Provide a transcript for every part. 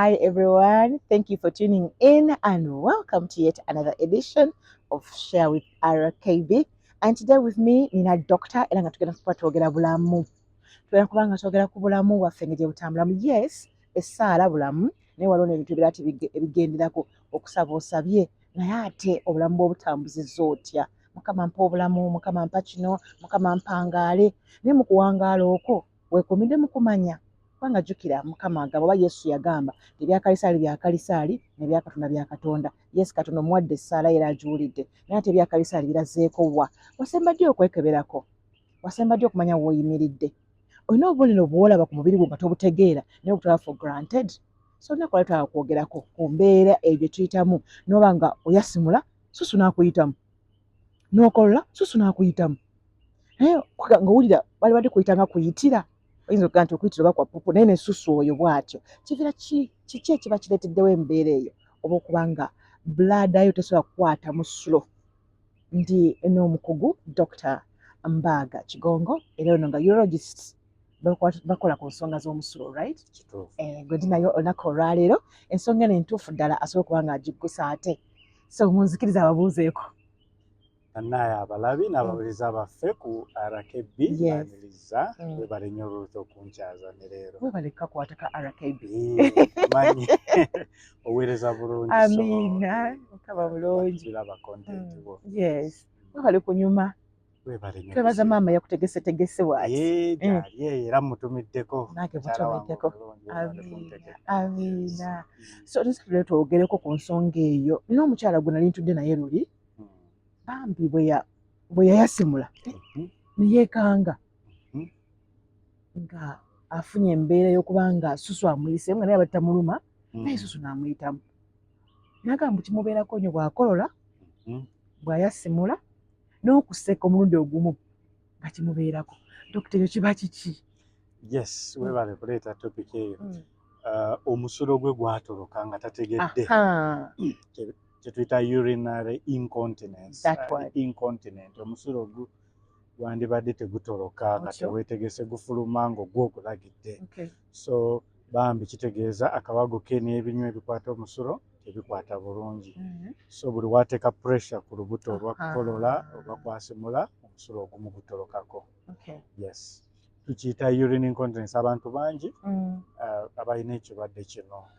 Hi everyone, thank you for tuning in and welcome to yet another edition of Share with RKB. And today with me nina doctor, era nga tugenda kuba twogera bulamu. Tugenda kuba nga twogera ku bulamu bwaffe engeri gye butambulamu. Yes, essaala bulamu, naye waliwo n'ebintu ebirala ebigenderako. Okusaba osabye, naye ate obulamu bw'obutambuzizza otya? Mukama mpa obulamu, Mukama mpa kino, Mukama mpangaale. Naye mu kuwangaala okwo weekuumidde mu kumanya, kubanga jjukira Mukama agamba, oba Yesu yagamba, ebya Kalisaali bya Kalisaali n'ebya Katonda bya Katonda. Yes, Katonda omuwadde essaala era agiwulidde, naye ate ebya Kalisaali birazeeko wa? Wasemba ddi okwekeberako? Wasemba ddi okumanya w'oyimiridde? Olina obubonero bw'olaba ku mubiri gwo nga tobutegeera, naye obutwala for granted. So olunaku lwali twagala kwogerako ku mbeera eyo gye tuyitamu, n'oba nga oyasimula, susu n'akuyitamu, n'okolola, susu n'akuyitamu, naye ng'owulira bali badde kuyita nga kuyitira. Oyinza okugamba nti okuyitira oba kwa pupu, naye nesusu oyo bw'atyo kiviira ki? Kiki ekiba kireeteddewo embeera eyo, oba okuba nga bladder yo tesobola kukwata musulo? Ndi n'omukugu Dr Mbaaga Kigongo, era ono nga urologist, bakola ku nsonga z'omusulo, right? Kituufu. Eh, gwe ndi nayo olunaku olwaleero. Ensonga eno entuufu ddala asobola okuba nga agiggusa ate, so munzikiriza ababuuzeeko. Bannaye abalabi n'abawuliriza baffe ku RKB, baniriza. Webale nnyo, Ruth, okunkyaza ne leero. Webale kukakwata ka RKB. Manyi oweereza bulungi, so, Amiina, Mukama bulungi. Tulaba content wo. Yes, webale kunyuma. Webale nnyo. Twebaza maama yakutegesetegese bw'ati. Ye, gyali eyo era mutumiddeko. Nange Mukyala wange mutumiddeko. omulungi, webale Amiina. kuntegeka. Amiina. So tusabire twogereko ku nsonga eyo. Nina omukyala gwe nali ntudde naye luli, bambi bwe yayasimula ne yeekanga nga afunye embeera y'okuba nga susu amuyiseemu, nga naye abadde tamuluma, naye susu n'amuyitamu. N'agamba kimubeerako nnyo bw'akolola, bw'ayasimula n'okuseka omulundi ogumu nga kimubeerako. Dokita, ekyo kiba kiki? Yes, webale kuleeta topic eyo. Omusulo gwe gwatoloka nga tategedde, kyetuyita urinary incontinence. That one. Incontinent, omusulo gwandibadde tegutoloka nga teweetegese gufuluma ng'ogwokulagidde. So bambi kitegeeza akawago ke n'ebinywa ebikwata omusulo tebikwata bulungi. So buli wateeka pressure ku lubuto olwakukolola oba kwasimula, omusulo ogumu gutolokako. Yes, tukiyita urine incontinence. Abantu bangi abalina ekirwadde kino.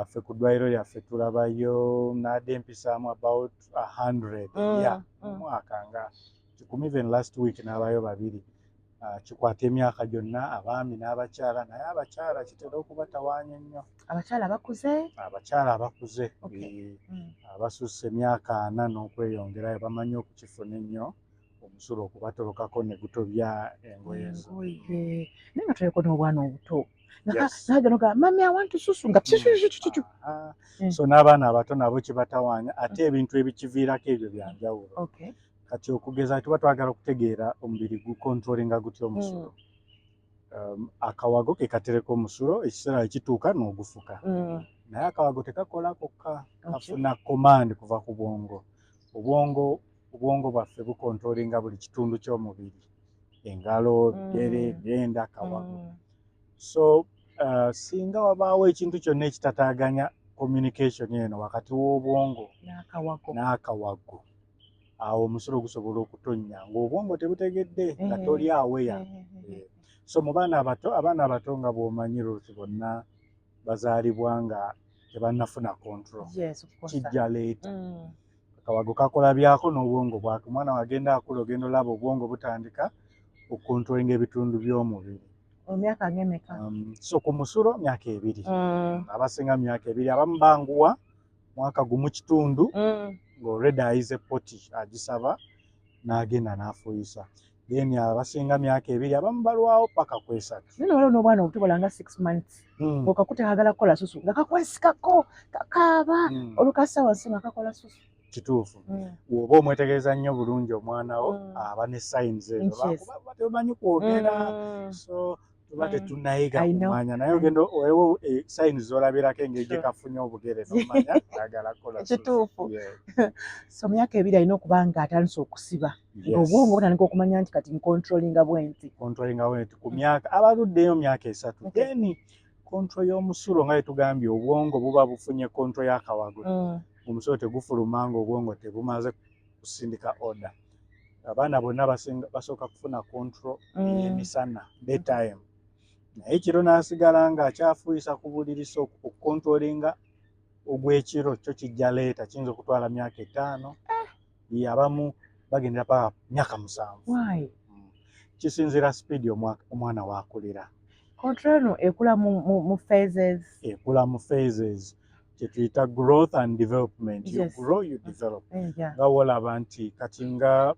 Ffe ku ddwaliro lyaffe tulabayo naadde empisaamu about 100 ya mu mwaka nga 100. Even last week n'abayo babiri. Kikwata emyaka gyonna, abaami n'abakyala, naye abakyala kitera okubatawaanya ennyo. Abakyala bakuze? Abakyala abakuze, abasusse emyaka 40 n'okweyongerayo, bamanyi okukifuna ennyo, omusulo okubatolokako ne gutobya engoye zo. Engoye, naye nga tuleko n'obwana obuto nagano ga "Mummy, I want to susu," nga piu. So n'abaana abato nabo kibatawaanya, ate ebintu ebikiviirako ebyo byanjawulo. Kati okugeza tuba twagala okutegeera omubiri gukontrolinga gutya omusulo. Akawago ke katereka omusulo, ekiseera ekituuka n'ogufuka, naye akawago tekakola kokka. Kafuna command kuva ku bwongo. Obwongo bwaffe bukontrolinga buli kitundu ky'omubiri: engalo, bigere, byenda, kawago. So singa wabaawo ekintu kyonna ekitataaganya communication eno wakati w'obwongo n'akawago n'akawago, awo omusulo gusobola okutonnya ng'obwongo tebutegedde, nga toli aweya. So mu baana abato, abaana abato nga bw'omanyi, Ruth, bonna bazaalibwa nga tebannafuna control. Yes, of course. Kijja later. Akawago kakola byako n'obwongo bwake. Omwana wagenda akula, ogenda olaba obwongo butandika okukontrolinga ebitundu by'omubiri. Emyaka ng'emeka? So ku musulo, myaka 2. Abasinga myaka 2, abamu banguwa mwaka 1 kitundu, ng'already ayize potty, agisaba n'agenda n'afuuyisa. Then abasinga myaka 2, abamu balwawo paka ku 3. Naye waliwo n'obwana obuto bulanga 6 months, ng'okakutte kagala kukola susu, nga kakwesikako, kakaaba, olukassa wansi nga kakola susu. Kituufu. Bw'oba omwetegereza nnyo bulungi omwana wo, aba ne signs ezo. Lwakuba tebamanyi kwogera, so tuba tetunayiga I know. kumanya, naye ogenda waliwo signs z'olabirako engeri gye kafunye obugere n'omanya agala kukola susu. So myaka 2 alina okuba nga atandise okusiba, ng'obwongo butandika okumanya nti kati ncontrolinga bwenti. Controlling bwenti ku myaka, abaluddeyo myaka 3. Then Control y'omusulo, nga yetugambye, obwongo buba bufunye control y'akawago. Omusulo tegufuluma nga obwongo tebumaze kusindika order. Abaana bonna basooka kufuna control ey'emisana, daytime, naye ekiro n'asigala ng'akyafuuyisa ku buliri. So okucontrollinga ogw'ekiro kyo kijja later, kiyinza okutwala myaka 5. Ye abamu bagendera paka myaka 7. Why? Kisinziira speed omwana waakulira. Control eno ekula mu phases? Ekula mu phases, kyetuyita growth and development. You grow, you develop. Nga wolaba nti kati nga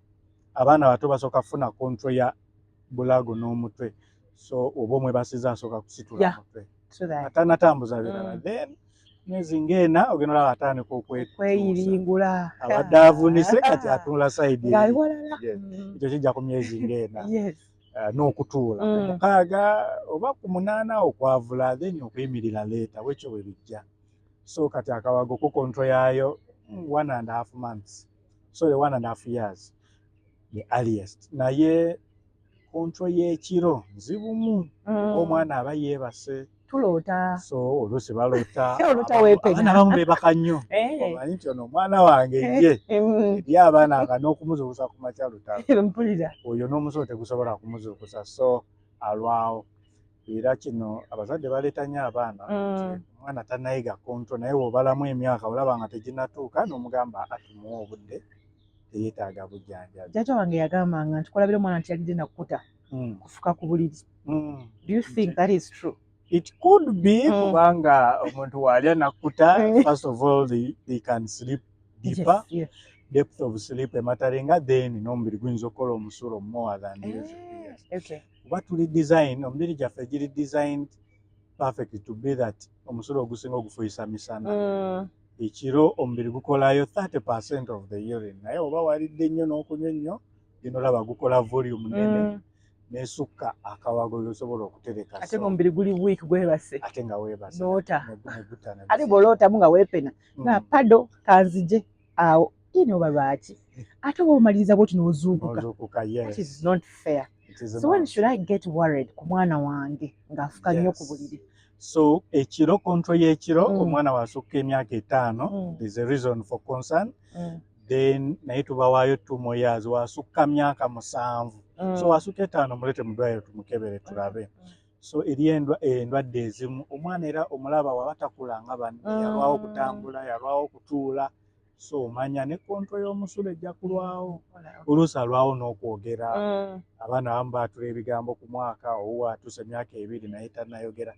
abaana bato basooka kufuna control ya bulago n'omutwe, so oba omwebasiza asooka kusitula mutwe True that. atanatambuza birala. Then myezi ng'ena ogenda olaba atandika okwetuusa. Kweyiringula. Abadde avunise, kati atunula side ng'ali eri. walala. Yes. Ekyo kijja ku myezi ng'ena. N'okutuula ku 6 oba ku 8, okwavula, then okuyimirira later, bwekyo bwe bijja. So kati akawago ku control yaayo 1.5 months, sorry, 1.5 years the earliest, naye control y'ekiro nzibumu. Omwana aba yeebase. Tuloota. So oluusi baloota. Oloota weepena. Abaana abamu beebaka nnyo. Omanyi nti ono omwana wange ye eri abaana nga n'okumuzuukusa ku makya lutalo. Mpulira. Oyo n'omusulo tegusobola kumuzuukusa, so alwawo. Era kino abazadde baleeta nnyo abaana nti omwana tannayiga control, naye bw'obalamu emyaka olaba nga teginnatuuka, n'omugamba atumuwa obudde, teyeetaaga bujjanjabi. Jjajja wange yagambanga nti kulabira omwana nti yalidde nakkuta kufuka ku buliri. Do you think that is true? It could be, kubanga omuntu w'alya nakkuta, first of all they can sleep deeper. Depth of sleep ematteringa, then n'omubiri guyinza okukola omusulo more than usual. Yes. Kuba tuli design, omubiri gyaffe giri designed perfect to be that omusulo ogusinga ogufuuyisa misana. Ekiro omubiri gukolayo 30% of the urine, naye oba walidde nnyo n'okunywa ennyo, genda olaba gukola volume nene nesukka akawago lyosobola okutereka. Ate So, ng'omubiri guli weak, gwebase. Ate nga weebase. Noota. Ne guta ne Ate gusiba. bw'olootamu nga weepena nga pado kanzije awo ine, oba lwaki ate oba omaliriza bwoti n'ozuukuka? N'ozuukuka, That yes. is not fair. It is So when not. should I get worried ku mwana wange ng'afuka nnyo ku buliri? So ekiro, control y'ekiro, omwana wasukka emyaka 5, there's a reason for concern. Then naye tubawaayo 2 more years, wasukka myaka 7. So wasukka 5, mulete mu ddwaliro tumukebere tulabe. So eri endwadde ezimu, omwana era omulaba waba takula nga banne, yalwawo okutambula, yalwawo okutuula, so omanya ne control y'omusulo ejja kulwawo. Oluusi alwawo n'okwogera. Abaana abamu baatula ebigambo ku mwaka, owuwa atuuse emyaka 2 naye tannayogera.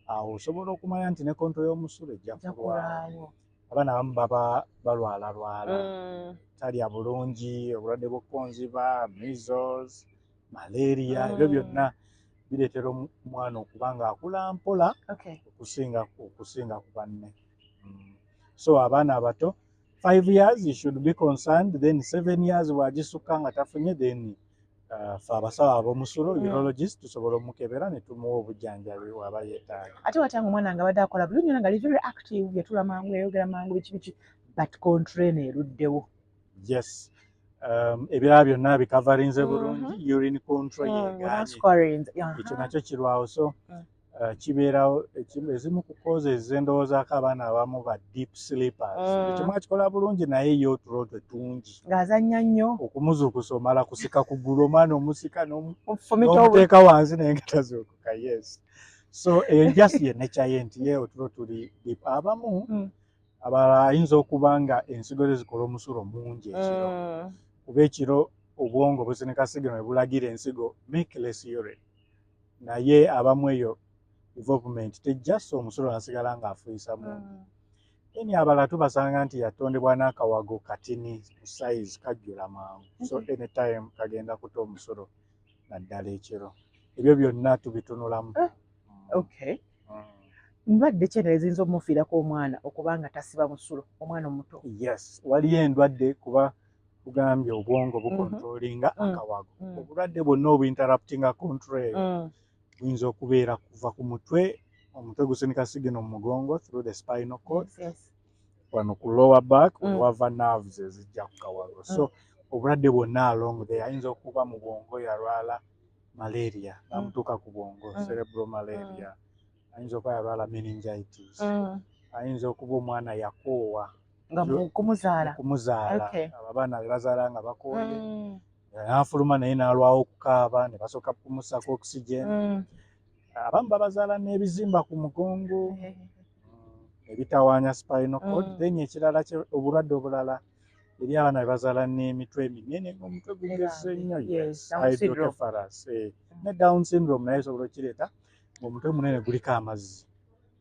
Awo osobola okumanya nti ne control y'omusulo ejja Ejja kulwawo. kulwawo. Abaana abamu baba balwalalwala, talya bulungi, obulwadde bw'okukonziba, measles, malaria, ebyo byonna bireetera omwana okuba ng'akula mpola okusinga ku banne. So abaana abato, 5 years you should be concerned, then 7 years bw'agisukka nga tafunye, then fe abasawo ab'omusulo, urologist, tusobola omukebera ne tumuwa obujjanjabi bw'aba yeetaaga. Ate watanga omwana nga abadde akola bulungi nnyo, nga ali very active, yatula mangu, yayogera mangu, biki biki, but control eno eruddewo. Yes, ebirala byonna bicoverinze bulungi, urine control yegaanye. Scoring. Ekyo nakyo kirwawo. So kibeerawo ezimu ku causes zendowoozaako, abaana abamu ba deep sleepers. Ekyo mwakikola bulungi, naye ye otulo twe tungi. Ng'azannya nnyo. Okumuzuukusa omala kusika kugulu, omwana omusika Ofumita n'omuteeka wansi naye nga tazuukuka. Yes, so eyo just ye nature ye nti ye otulo tuli deep. Abamu abalala ayinza okuba nga ensigo ze zikola omusulo mungi ekiro, kuba ekiro obwongo busindika signal ne bulagira ensigo make less urine, naye abamu eyo development tejja, so omusulo nasigala ng'afuuyisa mungi. Then abalala tubasanga nti yatondebwa n'akawago katini mu size, kajjula mangu, so anytime kagenda kuta omusulo naddala ekiro. Ebyo byonna tubitunulamu. Okay. Ndwadde ki endala eziyinza okumufiirako omwana okuba nga tasiba musulo, omwana omuto? Yes, waliyo endwadde, kuba tugambye obwongo bucontrollinga akawago. Obulwadde bwonna obuinterruptinga control eyo buyinza okubeera kuva ku mutwe. Omutwe gusindika signal mu mugongo through the spinal cord, wano ku lower back wava nerves ezijja ku kawago. So obulwadde bwonna along there, ayinza okuba mu bwongo yalwala malaria namutuuka ku bwongo, cerebral malaria. Ayinza okuba yalwala meningitis. Ayinza okuba omwana yakoowa nga kumuzaala. Kumuzaala. Abaana be bazaala nga bakooye, n'afuluma naye n'alwawo okukaaba ne basooka kumussako oxygen. Abamu babazaala n'ebizimba ku mugongo ebitawaanya spinal cord. Then ekirala, obulwadde obulala eri abaana be bazaala n'emitwe eminene, ng'omutwe gugeze nnyo, hydrocephalus, eh. Ne Down syndrome naye esobola okukireeta, ng'omutwe munene guliko amazzi.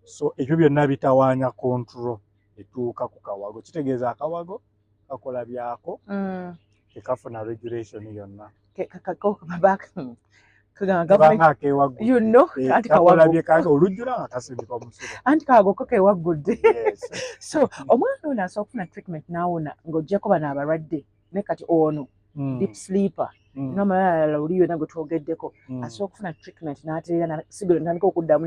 So ebyo byonna bitawaanya control etuuka ku kawago. Kitegeeza akawago kakola byako, tekafuna regulation yonna. Olujjula nga kasindika omusulo. Anti kawago ko kewaggudde. So omwana ono asobola okufuna treatment n'awona, ng'oggyako bano abalwadde, ne kati ono deep sleeper n'amalala oli yonna gwe twogeddeko, asobola okufuna treatment n'atereera, sigolo ntandika okuddamu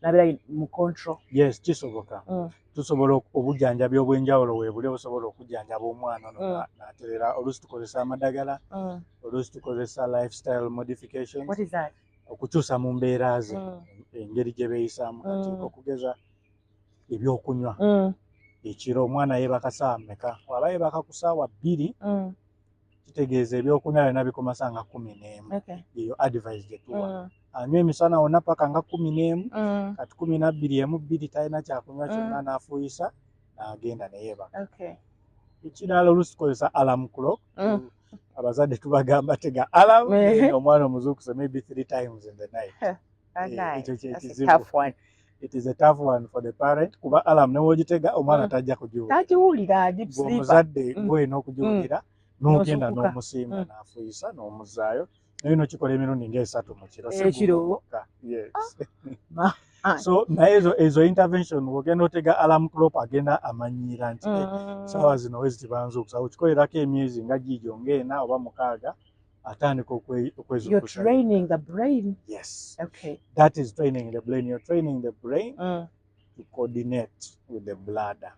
n'abeera mu control? Yes, kisoboka. Tusobola, obujjanjabi obw'enjawulo weebuli obusobola okujjanjaba omwana ono n'atereera. Oluusi tukozesa amadagala, oluusi tukozesa lifestyle modifications. What is that? Okukyusa mu mbeera ze, engeri gye beeyisaamu. Kati okugeza ebyokunywa ekiro, omwana yeebaka saawa mmeka? Waba yeebaka ku saawa 2, kitegeeza ebyokunywa byonna bikoma saa nga 11. Eyo advice gye tuwa. Anywa emisana wonna paka nga 11. Kati 12, 1, 2, talina kyakunywa kyonna, n'afuuyisa n'agenda neyeebaka. Ekirala, oluusi tukozesa alarm clock. Abazadde tubagamba tega alarm, omwana omuzuukuse maybe three times in the night. Ekyo kyekizibu. It is a tough one for the parent, kuba alarm newogitega omwana tajja kugiwulira. Tagiwulira. Omuzadde gwolina okugiwulira, n'ogenda n'omusimba, n'afuuyisa n'omuzaayo, naye nokikola emirundi ng'esatu mu kiro. Ekiro. Yes. So naye ezo intervention, wogenda otega alarm clock, agenda amanyiira nti saawa zino wezi tibanzuukusa. Okikolerako emyezi nga giigyo ng'ena oba 6, atandika okwezuukusa. You're training the brain. Yes. That is training the brain. You're training the brain to coordinate with the bladder.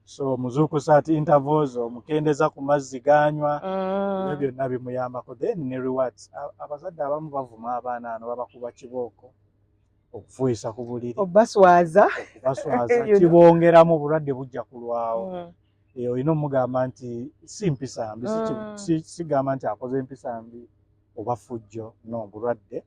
So muzuukusa at intervals, omukendeza ku mazzi ganywa, ebyo byonna bimuyambako. Then ne rewards. Abazadde abamu bavuma abaana ano, babakuba kibooko okufuuyisa ku buliri. Obaswaza. Okubaswaza kibongeramu, obulwadde bujja kulwawo. Olina omugamba nti si mpisa mbi, sigamba nti akoze empisa mbi oba fujjo, no, bulwadde,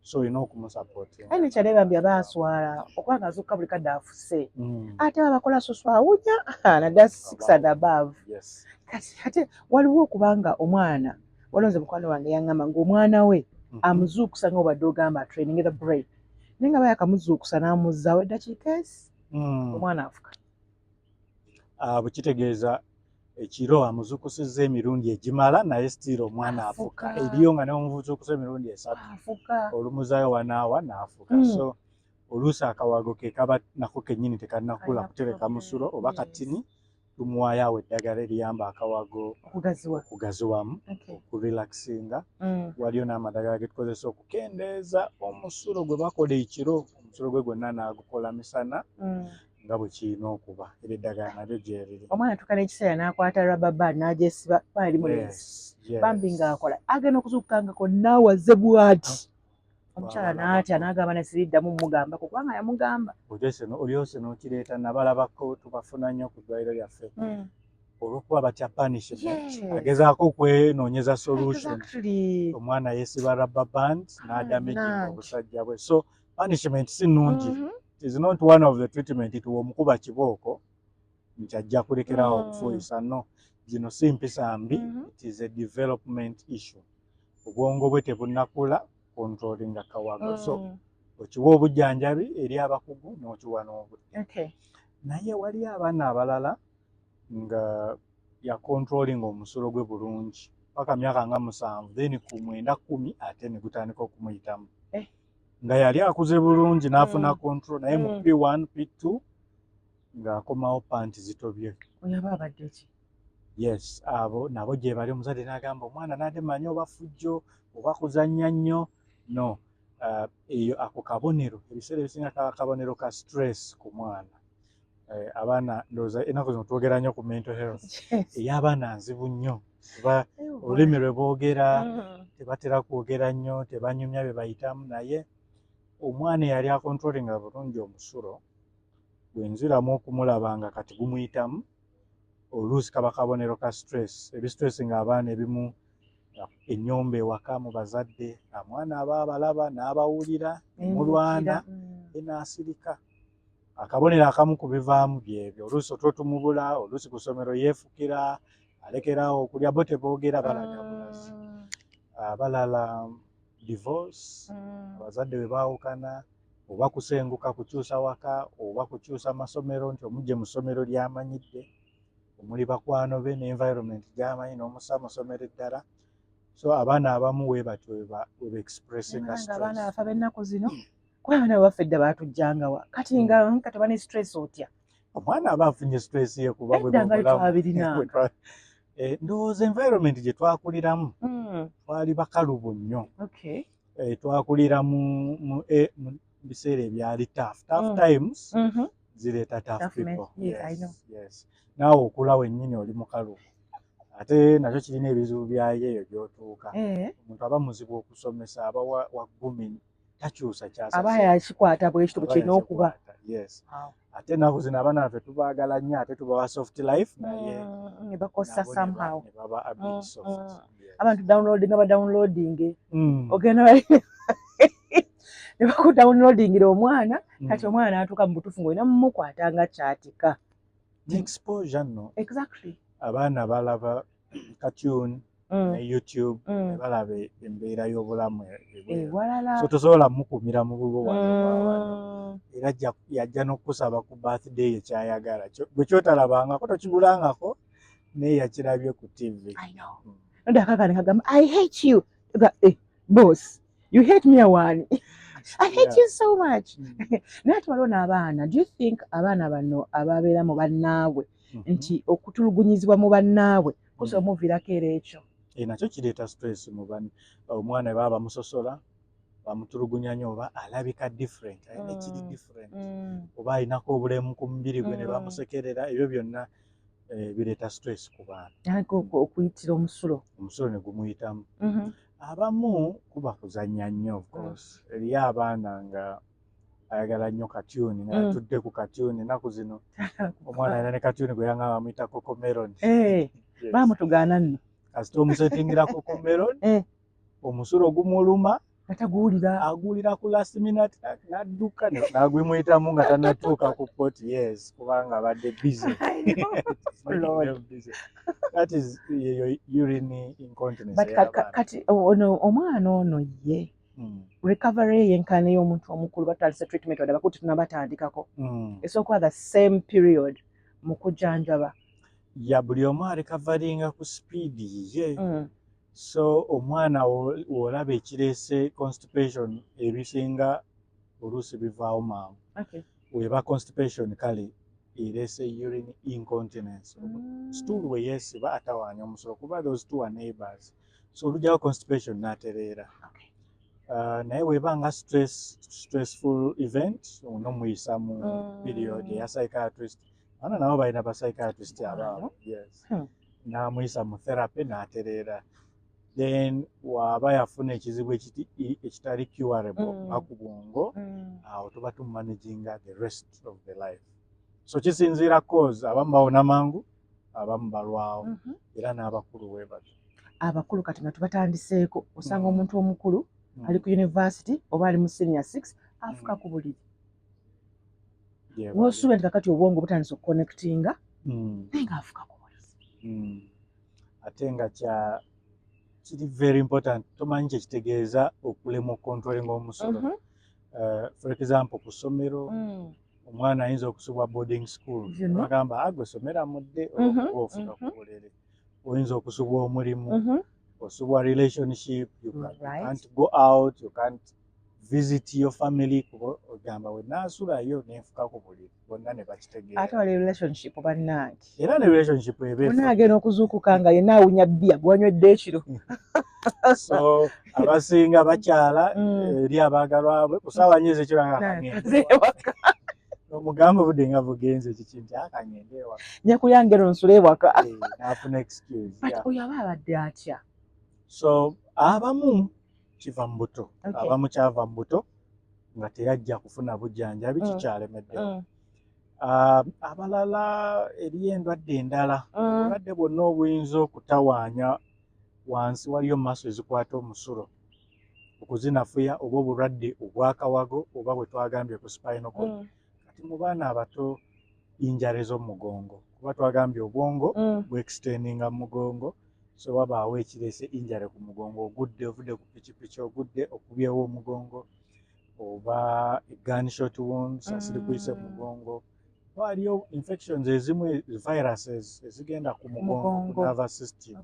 so olina okumusupportinga. Aye nekyala bambi aba aswala okuba nga azuukuka buli kadde afuse. Ate babakola susu awunya naddala 6 and above. Kati ate waliwo okubanga omwana, waliwo nze mukwano wange yaŋŋamba ng'omwana we amuzuukusa, nga obadde ogamba training the brain, naye nga bayakamuzuukusa n'amuzzaawo eddakiika esi, omwana afuka. Bwe kitegeeza ekiro amuzuukusizza emirundi egimala, naye still omwana afuka. Eriyo nga nemuzuukusa emirundi 3, afuka. Olumuzaayo wanaawa n'afuka. So oluusi akawago ke kaba nako kennyini tekannakula kutereka musulo oba katini, tumuwaayo awo eddagala eriyamba akawago okugaziwa. Okugaziwamu, okurelaxinga. Waliyo n'amadagala ge tukozesa okukendeeza omusulo gwe bakola ekiro, omusulo gwe gwonna n'agukola misana, nga bwe kirina okuba. Era eddagala nalyo gyeriri. Omwana atuuka n'ekiseera n'akwata rubber band n'agyesiba, baali mulenzi bambi, ng'akola agenda okuzuukukangako naawaze bw'ati, omukyala n'atya n'agamba nesiriddamu mugambako kubanga yamugamba. Olyose n'okireeta nabalabako, tubafuna nnyo ku ddwaliro lyaffe olw'okuba batya punishment, agezaako okwenoonyeza solution. Omwana yeesiba rubber band n'adamaginga obusajja bwe. So punishment si nnungi. It is not one of the treatment tuwa omukuba kibooko nti ajja kulekerawo okufuuyisa. No, zino si mpisa mbi. It is a development issue. Obwongo bwe tebunnakula controllinga kawago. So okiwa obujjanjabi eri abakugu n'okiwa n'obudde. Naye waliyo abaana abalala nga yacontrollinga omusulo gwe bulungi paka myaka nga 7, then ku 9, 10 ate ne gutandika okumuyitamu. Nga yali akuze bulungi n'afuna control, naye mu P1, P2 ng'akomawo panti zitobye. Oyo aba abadde ki? Yes, abo nabo gye bali. Omuzadde n'agamba omwana n'ate manyi oba fujjo oba kuzannya nnyo. No, eyo ako kabonero, ebiseera ebisinga kaba kabonero ka stress ku mwana. Abaana ndowooza ennaku zino twogera nnyo ku mental health. Ey'abaana nzibu nnyo kuba olulimi lwe boogera tebatera kwogera nnyo, tebanyumya bye bayitamu, naye Omwana eyali acontrollinga bulungi omusulo, bwenziramu okumulaba nga kati gumuyitamu, oluusi kaba kabonero ka stress. Ebistress nga abaana ebimu, ennyombo ewaka mu bazadde, omwana aba abalaba n'abawulira mulwana, enaasirika. Akabonero akamu ku bivaamu byebyo, oluusi otwo tumubula, oluusi ku ssomero yeefukira, alekeraawo okulya, bo teboogera, balaga bulazi. Abalala divorce, abazadde bwe baawukana, oba kusenguka, kukyusa waka, oba kukyusa masomero, nti omugye mu ssomero ly'amanyidde omuli bakwano be ne environment gy'amanyi, n'omussa mu ssomero eddala. So abaana abamu we batyo we expressinga abaana stress. Abafa b'ennaku zino, kuba abaana baffe edda baatujjangawa? Kati nga kati oba ne stress otya? Omwana aba afunye stress ye kuba bwe Edda nga bwobulamu. twabirinanga. Ndowooza environment gye twakuliramu, twali bakalubu nnyo. Twakulira mu biseera ebyali tough, tough times zireeta tough Tough men. people. Yes, I know. Yes, naawe okula wennyini oli mukalubu, ate nakyo kirina ebizibu byayo eyo gy'otuuka. Omuntu aba muzibu okusomesa, aba wagumi, takyusa kyasase. Aba yakikwata bwekito bwe Aba kirina okuba. yakikwata, yes. Ate ennaku zino abaana baffe tubaagala nnyo, ate tubawa soft life, naye Ne bakosa nabo ne somehow. ne baba a bit soft. Yes. Abantu downloading, aba downloading, ogenda bali ne bakudownloadingira omwana. Kati omwana n'atuuka mu butuufu ng'olina mumukwata nga kyatika. Exposure nno. Abaana balaba cartoon ne YouTube, ne balaba embeera y'obulamu ebweru. Ewalala. So tosobola mukumira mu bubwo wano bwa wano. Era yajja n'okusaba ku birthday ye kyayagala. Gwe kyotalabangako, tokigulangako, naye yakirabye ku TV. I know. Nodda akakaana kagamba, "I hate you." Ga, "Eh, boss, you hate me awani? I hate you so much." Naye ate waliwo n'abaana, do you think abaana bano ababeera mu bannaabwe, nti okutulugunyizibwa mu bannaabwe kusobola omuviirako era ekyo? Eh, nakyo kireeta stress mu bani. Omwana baba bamusosola, bamutulugunya nnyo, oba alabika different, alina ekiri different, oba alinako obulemu ku mubiri gwe ne bamusekerera, ebyo byonna bireeta stress ku baana. Okuyitira omusulo. Omusulo ne gumuyitamu. Abamu kuba kuzannya nnyo, of course. Eriyo abaana nga ayagala nnyo cartoon, nga yatudde ku cartoon. Ennaku zino omwana alina ne cartoon gwe yangamba amuyita Cocomelon. Eh, Yes. baamutugaana nno. Kasita omusettingira Cocomelon, omusulo gumuluma, nga taguwulira. Aguwulira ku last minute, n'adduka n'agumuyitamu nga tannatuuka ku pot. Yes, kubanga abadde busy. I know. It's making Lord. them busy. That is yeyo urine incontinence But ey'abaana. kati ono omwana ono ye recovery ye yenkana ey'omuntu omukulu? Batandise treatment wadde abakulu tetunnabatandikako, esobola okuba the same period mu kujjanjaba? Ya, buli omu arecoveringa ku speed yiye. So omwana w'olaba ekireese constipation, ebisinga oluusi bivaawo mangu. Weba constipation kale ereese urine incontinence, stool we yeesiba atawaanya omusulo, kuba those two are neighbors, so olugyawo constipation n'atereera. Naye weba nga stressful event, onomuyisa mu period eya psychiatrist. Abaana nabo balina ba psychiatrist abaabo, yes. N'amuyisa mu therapy n'atereera. Then waba yafuna ekizibu ekitali curable nga ku bwongo, awo tuba tumanaginga the rest of the life. So kisinziira cause, abamu bawona mangu, abamu balwawo. Era n'abakulu bwe batyo. Abakulu kati nga tubatandiseeko, osanga omuntu omukulu ali ku university oba ali mu senior six, afuka ku buliri. Gye bali. Wosuubira nti kakati obwongo butandise okuconnectinga, naye ng'afuka ku buliri. Ate nga kya kiri very important, tomanyi kyekitegeeza okulema okucontrollinga omusulo. For example, ku ssomero omwana ayinza okusubwa boarding school. You know? Bagamba, "Ah, gwe somera mudde," olwokuba ofuka ku buliri. Oyinza okusubwa omulimu, osubwa relationship, you can't go out, you can't visit your family, kuba ogamba, "We naasulayo nenfuka ku buliri," bonna ne bakitegeera. Ate wali relationship, bannange. Era ne relationship eba Bonna efudde. Agenda okuzuukuka nga yenna awunya bbiya gwanywedde ekiro. So abasinga bakyala eri abaagalwabwe ku ssaawa 4 ez'ekiro nga Nze ewaka. Omugamba, "Obudde nga bugenze," kiki nti, "Akangende ewaka." Nja kulya ngero nsule ewaka. Eh, n'afuna excuse. But oyo aba abadde atya? So abamu kiva mu buto. Abamu kyava mu buto. Nga teyajja kufuna bujjanjabi, kikyalemeddewo. Abalala eriyo endwadde endala, obulwadde bwonna obuyinza okutawaanya wansi, waliyo muscle ezikwata omusulo okuzinafuya, oba obulwadde obwakawago, oba bwe twagambye ku spinal cord. Kati mu baana abato, injury z'omugongo, kuba twagambye obwongo bwextendinga mu mugongo, so wabaawo ekireese injury ku mugongo, ogudde, ovudde ku pikipiki, ogudde okubyewo omugongo, oba gunshot wounds, asirikuyise mu mugongo. Waliyo infections ezimu, viruses ezigenda ku mugongo, ku Mugongo. nervous system.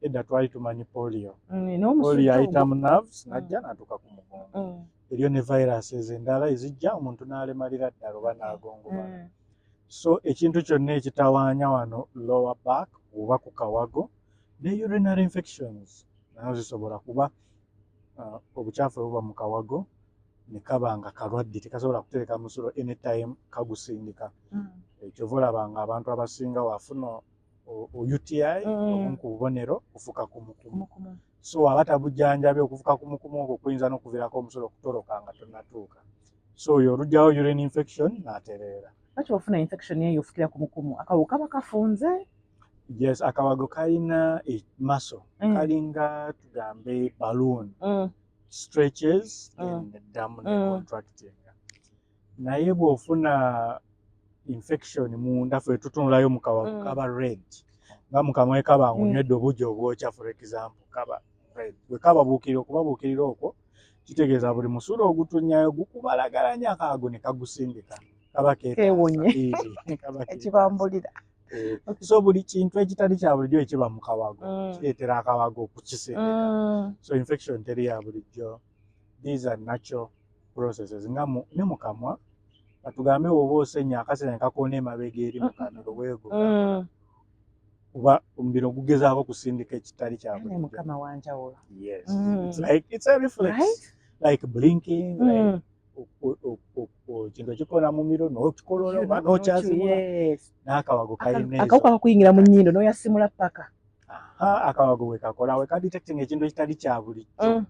Edda twali tumanyi polio. N'omusujja Polio ayita ogwo. mu nerves, najja n'atuuka ku mugongo. Eriyo ne viruses endala ezijja omuntu n'alemalira ddala oba n'agongobala. So ekintu kyonna ekitawaanya wano lower back oba ku kawago, ne urinary infections nazo zisobola kuba obukyafu buba mu kawago ne kaba nga kalwadde, tekasobola kutereka musulo, anytime kagusindika. Kyova olaba nga abantu abasinga wafuna UTI, obumu ku bubonero kufuka kumukumu. Kumukumu. So aba tabujjanjabi, okufuka kumukumu okwo kuyinza n'okuviirako omusulo okutoloka nga tonnatuuka. So oyo olugyawo urine infection n'atereera. Lwaki ofuna infection eyo ofukira ku mukumu? Akawago kaba kafunze? Yes, akawago kalina muscle, kalinga tugambe balloon, stretches, then neddamu ne contracting. Naye bw'ofuna infection munda, ffe tutunulayo mu kawago, kaba red, nga mu kamwe kaba nga onywedde obugi obwokya, for example, kaba red. Bwe kaba buukirira, okubabuukirira okwo kitegeeza buli musulo ogutunnyayo gukubalagalanya, akaago ne kagusindika, kaba keetaasa. Keewonye. Eh, kaba keetaasa. Ekibambulira. Eh, Okay. so buli kintu ekitali kya bulijjo ekiba mu kawago kireetera akawago okukisindika. So infection teri ya bulijjo, these are natural processes. Nga ne mu kamwa, katugambe woba osenya, akasenya ne kakoona emabega eri mu kamiro, weego kuba omubiri ogugezaako okusindika ekitali kya Naye bulijjo. Mukama wanjawulo. Yes. It's like it's a reflex, Right? like blinking, like ekintu ekikoona mu miro n'okikolola oba n'okyasimula. N'akawago kalina ezo. Akawuka kakuyingira mu nnyindo n'oyasimula paka. Aha, akawago bwe kakola, we kadetecting ekintu ekitali kya bulijjo.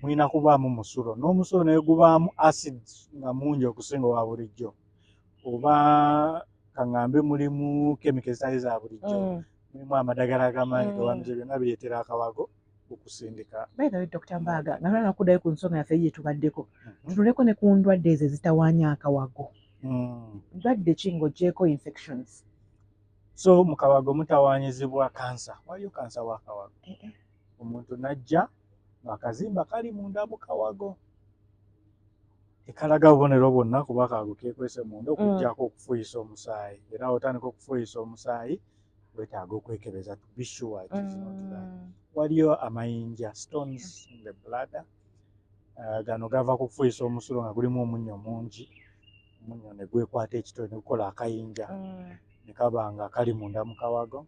Mulina kubaamu musulo, n'omusulo naye gubaamu acid nga mungi okusinga owa bulijjo, oba kaŋŋambe mulimu chemical ezitali za bulijjo, mulimu amadagala ag'amaanyi gawamize, byonna bireetera akawago okusindika. By the way, Dr. Mbaga, nga nalala kuddayo ku nsonga yaffe gye tubaddeko, tunuleko ne ku ndwadde ezo ezitawaanya akawago. Ndwadde ki ng'oggyeeko infections? So mu kawago mutawaanyizibwa kansa. Waliyo kansa w'akawago, omuntu n'ajja ng'akazimba kali munda mu kawago, tekalaga bubonero bwonna kuba akawago keekwese munda, okuggyako okufuuyisa omusaayi. Era otandika okufuuyisa omusaayi, weetaaga okwekebeza to be sure it is not that. Waliyo amayinja, stones in the bladder. Gano gava ku kufuuyisa omusulo nga gulimu omunnyo mungi, omunnyo ne gwekwata ekitole ne gukola akayinja, ne kaba nga kali munda mu kawago.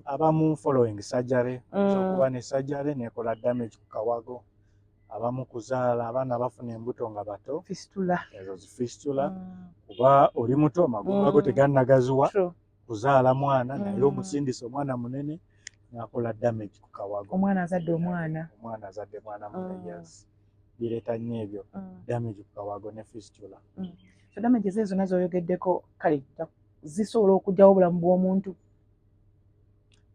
Abamu following surgery, oyinza okuba ne surgery nekola damage ku kawago. Abamu kuzaala, abaana bafuna embuto nga bato. Fistula. Ezo zifistula, kuba oli muto, amagumba go tegannagaziwa kuzaala mwana, naye omusindisa omwana munene n'akola damage ku kawago. Omwana azadde omwana. Omwana azadde mwana munene. Yes, bireeta nnyo ebyo, damage ku kawago ne fistula. So damages ezo zonna z'oyogeddeko, kale zisobola okuggyawo obulamu bw'omuntu?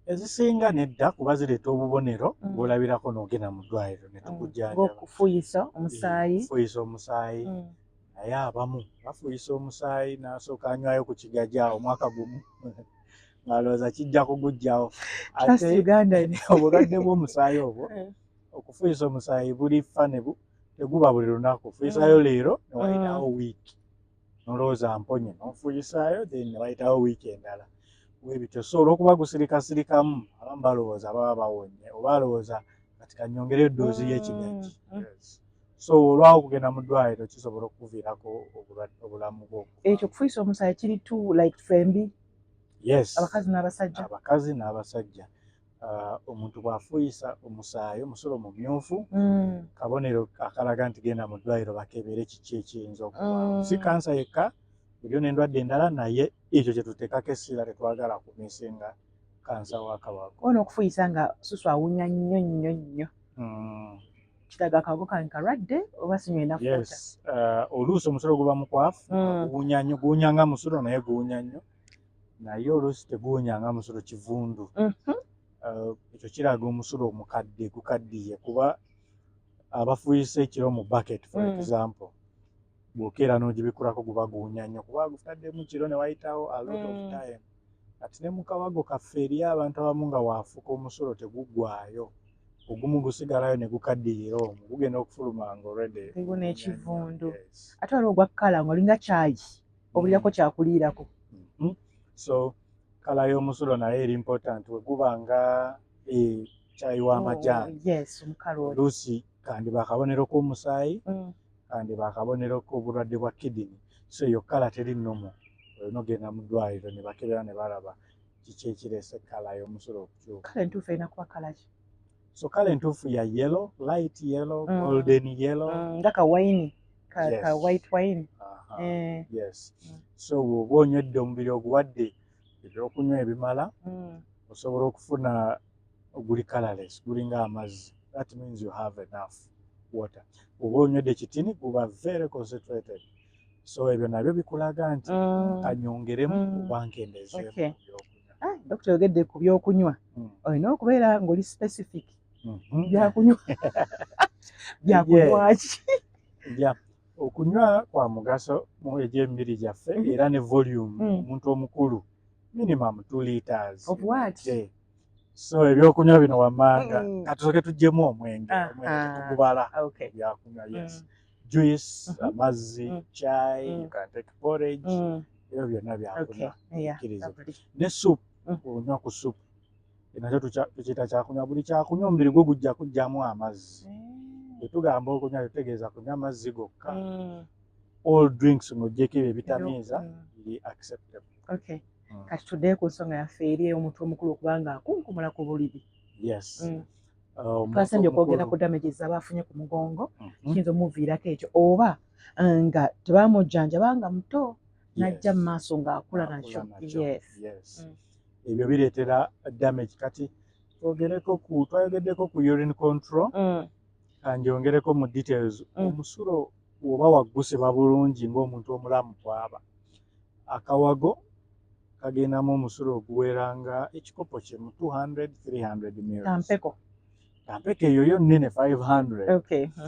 Ezisinga nedda, kuba zireeta obubonero bw'olabirako n'ogenda mu ddwaliro ne tukujjanjaba. Ng'okufuuyisa omusaayi. Okufuuyisa omusaayi. Naye abamu bafuuyisa omusaayi n'asooka anywayo ku kigajja omwaka gumu ng'alowooza kijja kuguggyawo. Trust Ate Ugandan. obulwadde bw'omusaayi obwo, okufuuyisa omusaayi buli fa ne teguba buli lunaku. Ofuuyisaayo leero, ne wayitawo wiiki nolowooza mponye, n'ofuuyisaayo, then ne wayitawo wiiki endala, bwebityo. So olw'okuba gusirikasirikamu, abamu balowooza baba bawonye, oba alowooza kati kanyongere eddoozi y'ekigajji. Yes. So olwawo okugenda mu ddwaliro kisobola okukuviirako obulamu bwo. Ekyo okufuuyisa omusaayi kiri tu like fembi? Yes. Abakazi n'abasajja? Abakazi n'abasajja. Omuntu bw'afuuyisa omusaayi, omusulo mumyufu, kabonero akalaga nti genda mu ddwaliro bakebere kiki ekiyinza okubaawo. Si kansa yekka, eriyo n'endwadde endala, naye ekyo kye tuteekako essira, tetwagala kumisinga kansa w'akawago. Ona okufuuyisa nga susu awunya nnyo nnyo nnyo. Kiraga akawago kange kalwadde oba sinywa enough water? Yes, oluusi omusulo guba mukwafu, guwunya nnyo, guwunya nga musulo naye guwunya nnyo, naye oluusi teguwunya nga musulo, kivundu. Ekyo kiraga omusulo omukadde, gukaddiye, kuba abafuuyisa ekiro mu bucket, for example, bw'okeera n'ogibikulako guba guwunya nnyo kuba gutaddemu kiro ne wayitawo a lot of time. Kati ne mu kawago kaffe eriyo abantu abamu nga waafuka omusulo teguggwayo, ogumu gusigalayo ne gukaddiyira omwo, gugenda okufuluma nga already Guliwo guwunya nnyo. n'ekivundu. Yes. Ate waliwo ogwa colour ng'olinga kyayi, obulyako kyakuliirako. So colour y'omusulo naye eri important. We guba nga kyayi w'amajaani, Oh, yes, omukalu oli. Oluusi kandiba akabonero k'omusaayi, kandiba akabonero k'obulwadde bwa kidney. So eyo colour teri normal, olina ogenda mu ddwaliro ne bakebera ne balaba kiki ekireese colour y'omusulo okukyuka. Colour entuufu erina kuba colour ki? So colour entuufu ya yellow, light yellow, golden yellow. Nga ka wine ka, Yes. ka white wine. Aha. Eh. Yes. So bw'oba onywedde, omubiri oguwadde ebyokunywa ebimala, osobola okufuna oguli colorless, gulinga amazzi. That means you have enough water. Bw'oba onywedde kitini, guba very concentrated. So ebyo nabyo bikulaga nti kanyongeremu oba nkendezeemu ebyokunywa. Ah, dokita, oyogedde ku byokunywa, olina okubeera ng'oli specific. Byakunywa byakunywa ki? Yeah. Okunywa kwa mugaso mu egy'emibiri gyaffe, era ne volume. Omuntu omukulu minimum 2 liters Of in a what? day. So ebyokunywa bino wammanga, katusooke tuggyemu omwenge. Omwenge tetugubala byakunywa. Yes, juice, amazzi, chai, you can take porridge, ebyo byonna byakunywa. Kkiriza. Ne soup, onywa ku soup, nakyo tukiyita kyakunywa. Buli kyakunywa omubiri gwo gujja kujjamu amazzi. Bwe tugamba okunywa, tetutegeeza kunywa amazzi gokka. All drinks ng'oggyeko ebyo ebitamiiza biri acceptable. Okay. Kati tuddeyo ku nsonga yaffe eri omuntu omukulu okuba nga akunkumula ku buliri. Yes. Omuntu Twasembye okwogera omukulu- ku damages aba afunye ku mugongo, kiyinza omuviirako ekyo, oba nga tebamujjanjaba nga muto, n'ajja mu maaso ng'akula nakyo. Akula nakyo. Yes. Yes. Ebyo bireetera damage. Kati twogereko ku, twayogeddeko ku urine control, kanjongereko mu details. Omusulo bw'oba waggusibwa bulungi ng'omuntu omulamu bw'aba, akawago kagendamu omusulo oguwera nga ekikopo kimu, 200 300 mils. Kampeko. Kampeko eyo yo nnene, 500.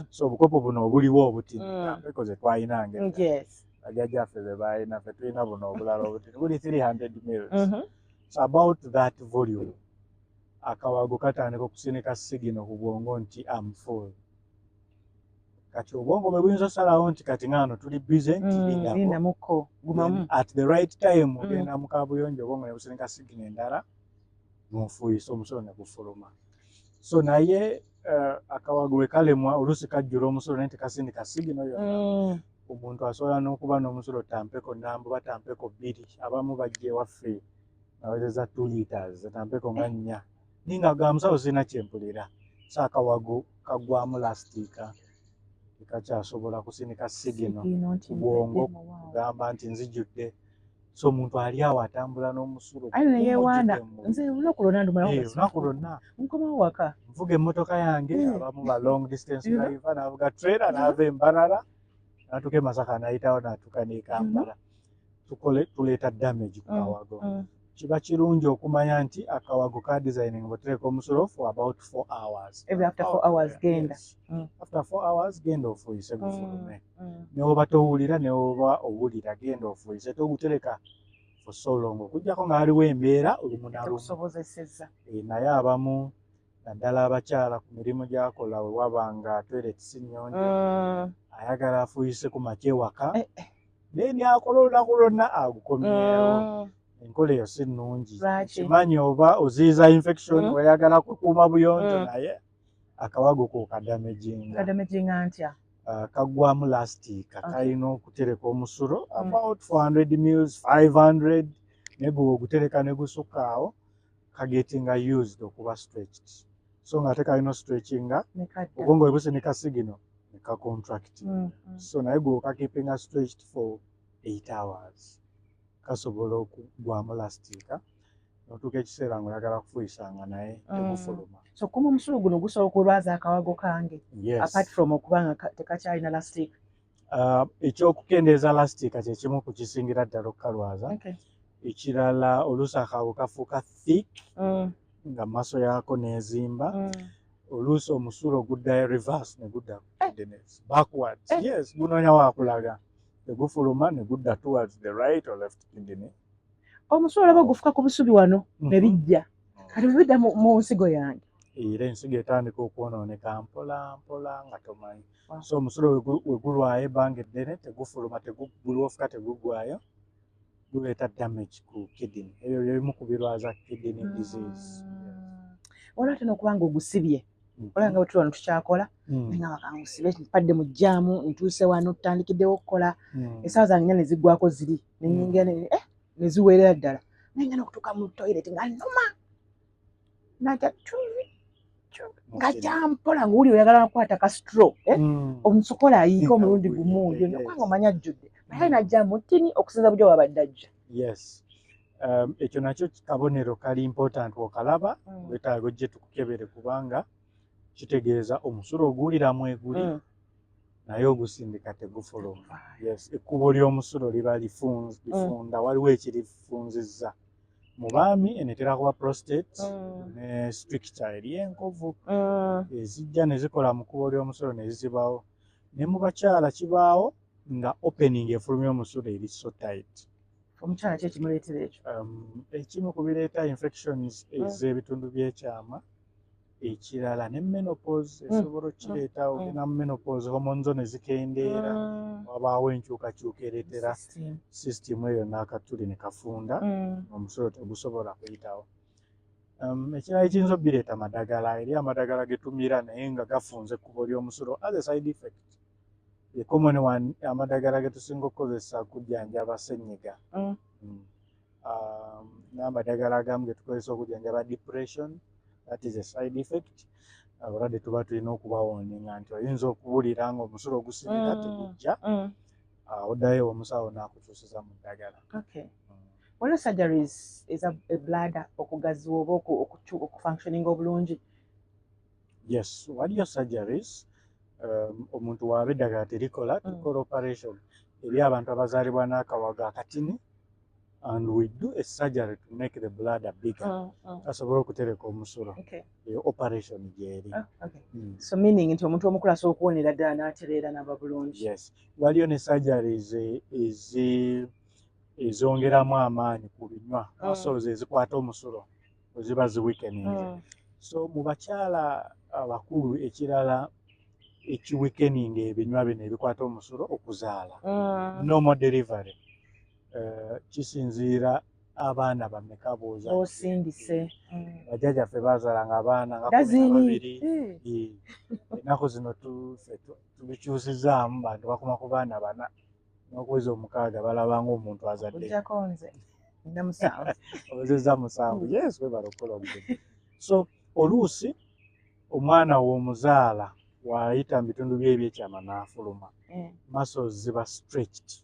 So obukopo buno obuliwo obutini, kampeko ze twayinanga edda, bajjajjaffe ze baalina, ffe tulina buno obulala obutini, buli 300 mils. So about that volume, akawago katandika okusindika signal ku bwongo nti am full. Kati obwongo bwe buyinza osalawo nti kati ngaano tuli busy, nti lindako. Lindamuko, gumamu. Then at the right time ogenda mu kabuyonjo, obwongo ne busindika signal endala n'ofuuyisa omusulo ne gufuluma. So naye akawago bwe kalemwa, oluusi kajjula omusulo naye tekasindika signal yonna. Omuntu asobola n'okuba n'omusulo tampeko nnamba oba tampeko bbiri. Abamu bajja ewaffe awezeza 2 liters, tampeko nga nnya, ninga ga musawo sirina kyempulira. So akawago kaggwamu lasitiika, tekakyasobola kusindika signal Signal nti ku bwongo mpeddemu, wow. kugamba nti nzijjudde. So omuntu ali awo atambula n'omusulo Aye neyewaana. gumujjudde mu mubiri. Nze olunaku lwonna ndumala. Olunaku lwonna. Nkomawo waka. Nvuga emmotoka yange, abamu ba long distance driver, n'avuga trailer, n'ava e Mbarara n'atuuka e Masaka, n'ayitawo n'atuuka n'e Kampala. Tukole tuleeta damage ku kawago. Kiba kirungi okumanya nti akawago ka designing bwetereka omusulo for about 4 hours. Every after 4 hours genda. Yes. After 4 hours genda ofuuyise gufulume. Ne woba towulira, ne woba owulira, genda ofuuyise. Togutereka for so long okuggyako nga waliwo embeera olumu na lumu. Ekusobozesezza. Naye abamu, naddala abakyala, ku mirimu gy'akola, we waba nga toilet si nnyonjo, ayagala afuuyise ku makya ewaka, Eh, naye nyakola olunaku lwonna agukomyewo. Enkola eyo si nnungi. Lwaki? Kimanyi oba oziyiza infection, weyagala kukuuma buyonjo, naye akawago ko kadamaginga. Kadamaginga ntya? Kaggwamu lastika. Kalina okutereka omusulo about 400 mils, 500, naye gwe ogutereka ne gusukka awo, kagetinga used okuba stretched. So nga ate kalina stretchinga, Nekadda. obwongo bwe busindika signal ne kacontract. So naye gwe okakeepinga stretched for 8 hours, kasobola okugwamu lastika notuuka ekiseera ng'oyagala kufuuyisanga naye tegufuluma. So kuma omusulo guno gusobola okulwaza akawago kange? Yes. Apart from okuba nga tekakyalina elastic. Ekyokukendeeza elastic kyekimu ku kisingira ddala okukalwaza. Ekirala, oluusi akawago kafuuka thick nga muscle yaako n'ezimba. Oluusi omusulo guddayo reverse ne gudda kidneys backwards. Yes, gunoonya waakulaga, tegufuluma ne gudda towards the right or left kidney. Omusulo olaba gufuka ku busubi wano ne bijja, kati bwe bidda mu nsigo yange. Era ensigo etandika okwonooneka mpola mpola nga tomanyi. So omusulo we gulwayo ebbanga eddene tegufuluma, tegulwofuka, teguggwayo, guleeta damage ku kidney. Ebyo byebimu ku birwaza kidney disease. Waliwo ate n'okuba nga ogusibye. Olaba nga bwe tuli wano tukyakola, naye nga bakangusibe mpadde mu jjaamu, ntuuse wano tutandikiddewo okukola, essaawa zange nnya ne ziggwako ziri ne nnyingira ne ziweerera ddala, naye nga n'okutuuka mu toilet nga nnuma najja tuvi nga gyampola ng'owulira oyagala kukwata ka straw, eh? Omusokola ayiika omulundi gumu yonna kubanga omanyi ajjudde, naye najja mu ttini okusinza bujja wabadde ajja. Yes, ekyo nakyo kabonero kali important. Okalaba, wetaaga ojje tukukebere kubanga kitegeeza omusulo oguwulira mweguli, naye ogusindika tegufuluma. Yes, ekkubo ly'omusulo liba lifunda, waliwo ekirifunzizza. Mu baami eno etera kuba prostate ne stricture eri enkovu ezijja ne zikola mu kkubo ly'omusulo ne zizibawo. Ne mu bakyala kibaawo nga opening efulumya omusulo eri so tight. Omukyala ki ekimuleetera ekyo? Ekimu ku bireeta infections ez'ebitundu by'ekyama. Ekirala ne menopause esobola okukireeta. Ogenda mu menopause, hormones zo ne zikendeera, wabaawo enkyukakyuka ereetera System. System eyo n'akatuli ne kafunda, omusulo tegusobola kuyitawo. Ekirala ekiyinza obbireeta madagala. Eri amadagala ge tumira naye nga gafunza ekkubo ly'omusulo as a side effect. The common one, amadagala ge tusinga okukozesa kujjanjaba sennyiga. N'amadagala agamu ge tukozesa okujjanjaba depression, that is a side effect. Abalwadde tuba tulina okubawarninga nti oyinza okuwulira nga omusulo ogusindika tegujja, oddayo omusawo n'akukyusiza mu ddagala. Okay. Waliwo surgeries eza bladder okugaziwa oba okufunctioninga obulungi? Yes, waliyo surgeries. Omuntu waaba eddagala terikola, tukola operation. Eri abantu abazaalibwa n'akawago akatini and we do a surgery to make the bladder bigger, asobole okutereka omusulo. Eyo operation gyeri. Ah, okay. So meaning nti omuntu omukulu asobola okuwonera ddala n'atereera n'aba bulungi? Yes, waliyo ne surgeries ezongeramu amaanyi ku binywa, muscles ezikwata omusulo weziba ziweakening. So mu bakyala abakulu, ekirala ekiweakening ebinywa bino ebikwata omusulo, okuzaala, normal delivery. Kisinziira abaana bameka b'ozadde. Osindise. Bajjajjaffe baazaalanga abaana nga kumi na Dazini. babiri. Ennaku zino ffe tubikyusizaamu, bantu bakoma ku baana bana n'okuweza omukaaga balaba ng'omuntu azadde. Ojjako nze nina 7. Owezezza 7. Yes, webale okukola omulimu. So oluusi omwana w'omuzaala w'ayita mu bitundu bye ebyekyama n'afuluma, muscles ziba stretched,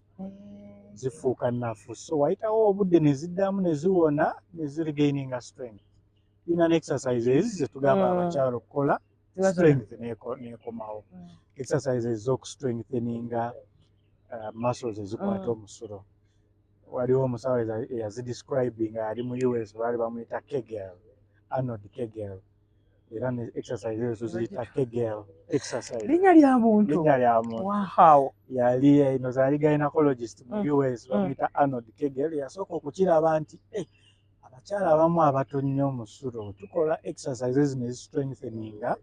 zifuuka nafu, so wayitawo obudde ne ziddamu ne ziwona ne ziregaininga strength. Tulina ne exercise ezi zetugamba abakyala okukola, Ziba zonna. strength neekomawo. Exercises ez'okustrengtheninga muscles ezikwata omusulo, waliwo omusawo eyazidescribinga, ali mu US, baali bamuyita Kegel, Arnold Kegel, era ne exercise ezo tuziyita Kegel exercise. Linnya lya muntu? Linnya lya muntu. Yali eno zaali gynecologist mu US, bamuyita Arnold Kegel. Yasooka okukiraba nti abakyala abamu abatonnya omusulo, tukola exercises zino ezistrengtheninga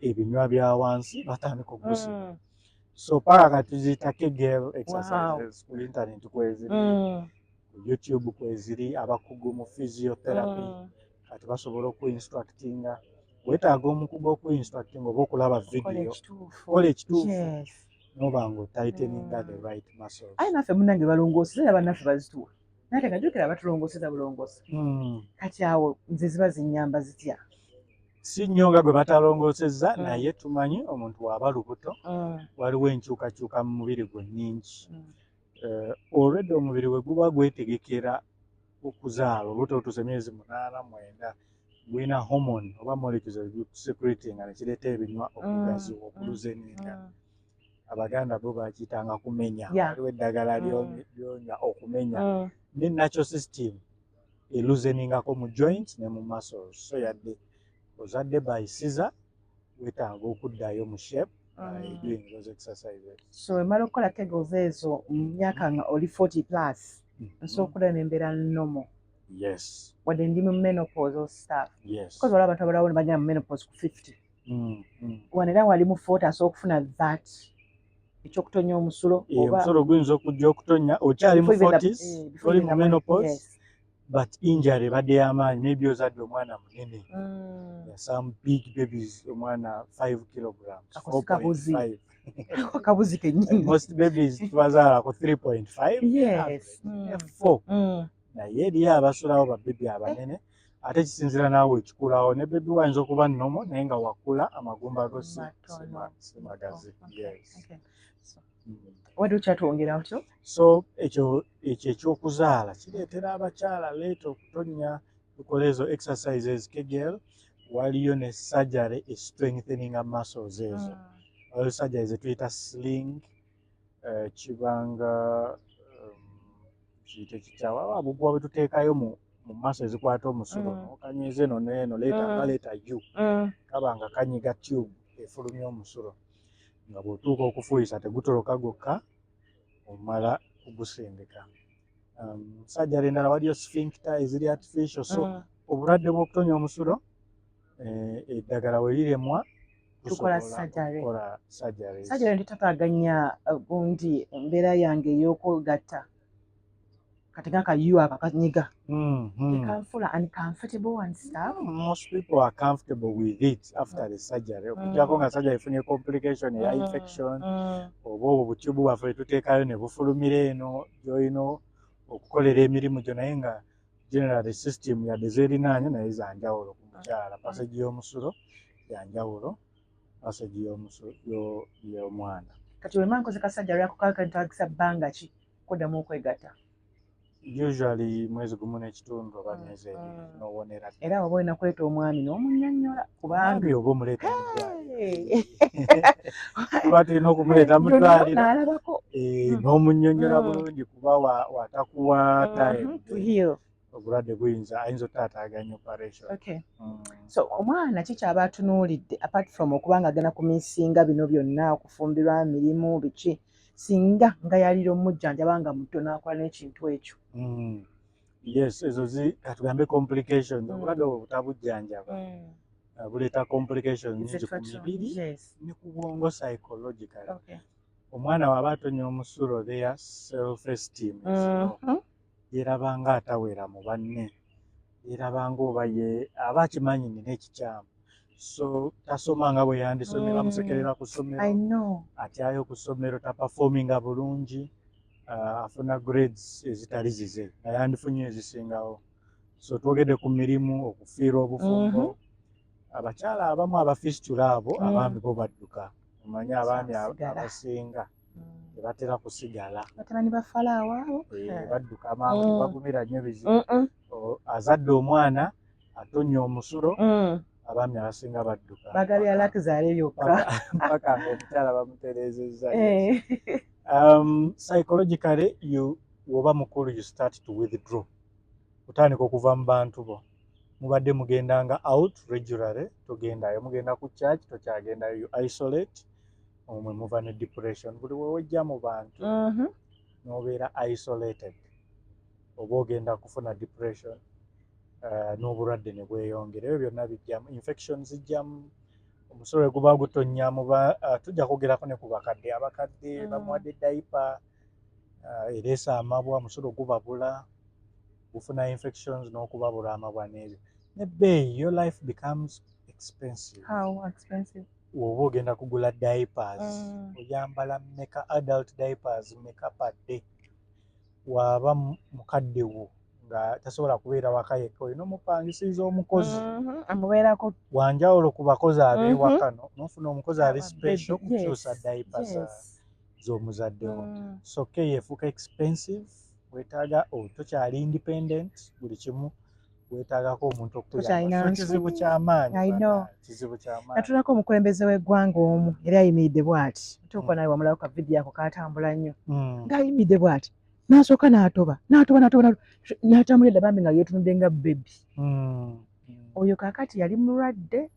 ebinywa bya wansi, batandika okugusiba. So paka kati tuziyita Kegel exercises. Ku internet kweziri, ku YouTube kweziri. Abakugu mu physiotherapy kati basobola okuinstructinga. Weetaaga omukugu okuinstructinga oba okulaba Kola video. Ekituufu. Kola ekituufu noba nga otighteninga the right muscles. Aye naffe munnange balongooseza, era bannaffe bazituwa, naye ate nga jjukira batulongooseza bulongoosa. Kati awo nze ziba zinnyamba zitya? Si nnyo nga gwe batalongoosezza, naye tumanyi omuntu bw'aba lubuto, waliwo enkyukakyuka mu mubiri gwe nnyingi. Already omubiri bwe guba gwetegekera okuzaala, olubuto lutuuse myezi 8, 9, Gulina hormone oba molecules ezisecreting nga nekireeta ebinywa okugaziwa, okulooseninga. Abaganda bo bakiyitanga kumenya. Waliwo eddagala lyonywa okumenya. Ne natural system elooseningako mu joints ne mu muscles. So yadde ozadde by caesar, wetaaga okuddayo mu shape by doing those exercises. So emala okukola kegels ezo mu myaka nga oli 40 plus, nsobola okuddayo nembeera normal? Yes. Wadde ndi mu menopause or stuff? Yes. Because waliwo abantu abalala ne bagenda mu menopause ku 50. Wano era wali mu 40 asobola okufuna that ekyokutonya omusulo? Eh, omusulo guyinza okujja okutonya okyali mu 40s, oli mu menopause, but injury ebadde y'amaanyi. Maybe ozadde omwana munene. Some big babies, omwana 5 kilograms. Ako si kabuzi. 4.5. Kabuzi kennyini. Most babies tubazaala ku 3.5, 4. Naye eriyo abasulawo babebi abanene. Ate kisinzira naawe ekikulawo. Ne bebi wayinza okuba normal, naye nga wakula amagumba go si Matono. si magazi. Yes. Wadde okyatwongera otyo? So ekyo ekyokuzaala kireetera abakyala leeta okutonya. Tukola ezo exercises, kegel. Waliyo ne surgery strengthening muscles ezo. Waliyo surgery zetuyita sling. Kibanga kiyite kitya, waba buguwa bwe tuteekayo mu muscle ezikwata omusulo, nokanyweza eno neeno leeta nga leeta u kaba nga kanyiga tube efulumya omusulo, nga bw'otuuka okufuuyisa tegutoloka gwokka, omala kugusindika. Surgery endala, waliyo sphincter eziri artificial. So obulwadde bw'okutonya omusulo, eddagala we liremwa, Tukola tusobola surgery. okukola surgeries. Surgery ntitataganya gundi embeera yange ey'okwegatta, kati nga kayu ako akanyiga tekanfula uncomfortable and stuff? Most people are comfortable with it after the surgery, okuggyako nga surgery efunye complication eya infection, oba obwo butyubu bwaffe tuteekayo ne bufulumira eno gy'olina okukolera emirimu gyo. Naye nga generally system yadde zeerinaanye, naye zanjawulo ku mukyala. Passage y'omusulo yanjawulo, passage y'omwana. Kati wema nkoze ka surgery ako, kakantagisa bbanga ki kuddamu okwegatta? Usually mwezi gumu n'ekitundu oba myezi 2, n'owonera. Era oba olina kuleeta omwami n'omunnyonnyola, kubanga Omwami oba omuleeta mu ddwaliro. Hey! Tuba tulina okumuleeta mu ddwaliro. N'alabako. N'omunnyonnyola bulungi, kuba watakuwa time, To heal. obulwadde buyinza, ayinza otaataaganya operation. So omwana ki kyaba atunuulidde, apart from okuba nga agenda kumissinga bino byonna, okufumbirwa, mirimu, biki, singa nga yalira omujjanjaba nga muto n'akola n'ekintu ekyo? Yes, ezo zi katugambe complications. Obulwadde obwo butabujjanjaba buleeta complications nyingi ku mibiri ne ku bwongo, psychological. Omwana waba atonya omusulo, their self esteem is low. Yerabanga atawera mu banne, yerabanga oba ye aba akimanyi nina ekikyamu, so tasoma nga bwe yandisomye. Bamusekerera ku ssomero. I know. Atyayo ku ssomero, taperforminga bulungi, afuna grades ezitali zize nga yandifunye ezisingawo. So twogedde ku mirimu, okufiirwa obufumbo. Abakyala abamu abafistula abo, abaami bo badduka. Omanyi abaami Sigala. abasinga tebatera kusigala. Batabani ba Falaawo abo. Eh, badduka mangu, tebagumira nnyo bizibu. Azadde omwana atonya omusulo, abaami abasinga badduka. Bagabya luxury byokka. Mpaka nga omukyala bamutereezezza. Psychologically, you woba mukulu, you start to withdraw, otandika okuva mu bantu bo. Mubadde mugendanga out regularly, togendayo. Mugenda ku church, tokyagendayo. You isolate. Omwe muva ne depression. Buli wewejja mu bantu n'obeera isolated, oba ogenda kufuna depression, n'obulwadde ne bweyongera. Ebyo byonna bijjamu infection, zijjamu omusolo we guba gutonnya muba. Tujja kwogerako ne ku bakadde. Abakadde bamuwadde diaper, ereese amabwa, omusulo gubabula, gufuna infections n'okubabula amabwa n'ebyo. Nebbeeyi, your life becomes expensive. How expensive? Oba ogenda kugula diapers, oyambala meka adult diapers meka per day? Waaba mukadde wo nga tasobola kubeera waka yekka, olina omupangisiza omukozi. Amubeerako. Wanjawulo ku bakozi ab'ewaka. Nofuna omukozi ali Aba special baby, yes, kukyusa diaper z'omuzaddewo. So care efuuka expensive. Wetaaga, oh, tokyali independent, buli kimu Weetaagako omuntu Tokyalina okukuyamba. So kizibu kyamaanyi. I know. Bana, kizibu kyamaanyi. Natulako omukulembeze w'eggwanga omu yali ayimiridde bw'ati, tuuka nawe wamulako ka vidiyo ako katambula nnyo, ng'ayimiridde bw'ati, n'asooka n'atoba, n'atoba, n'atoba, n'atambula edda, bambi nga yeetunudde nga baby. Oyo kaakati yali mulwadde.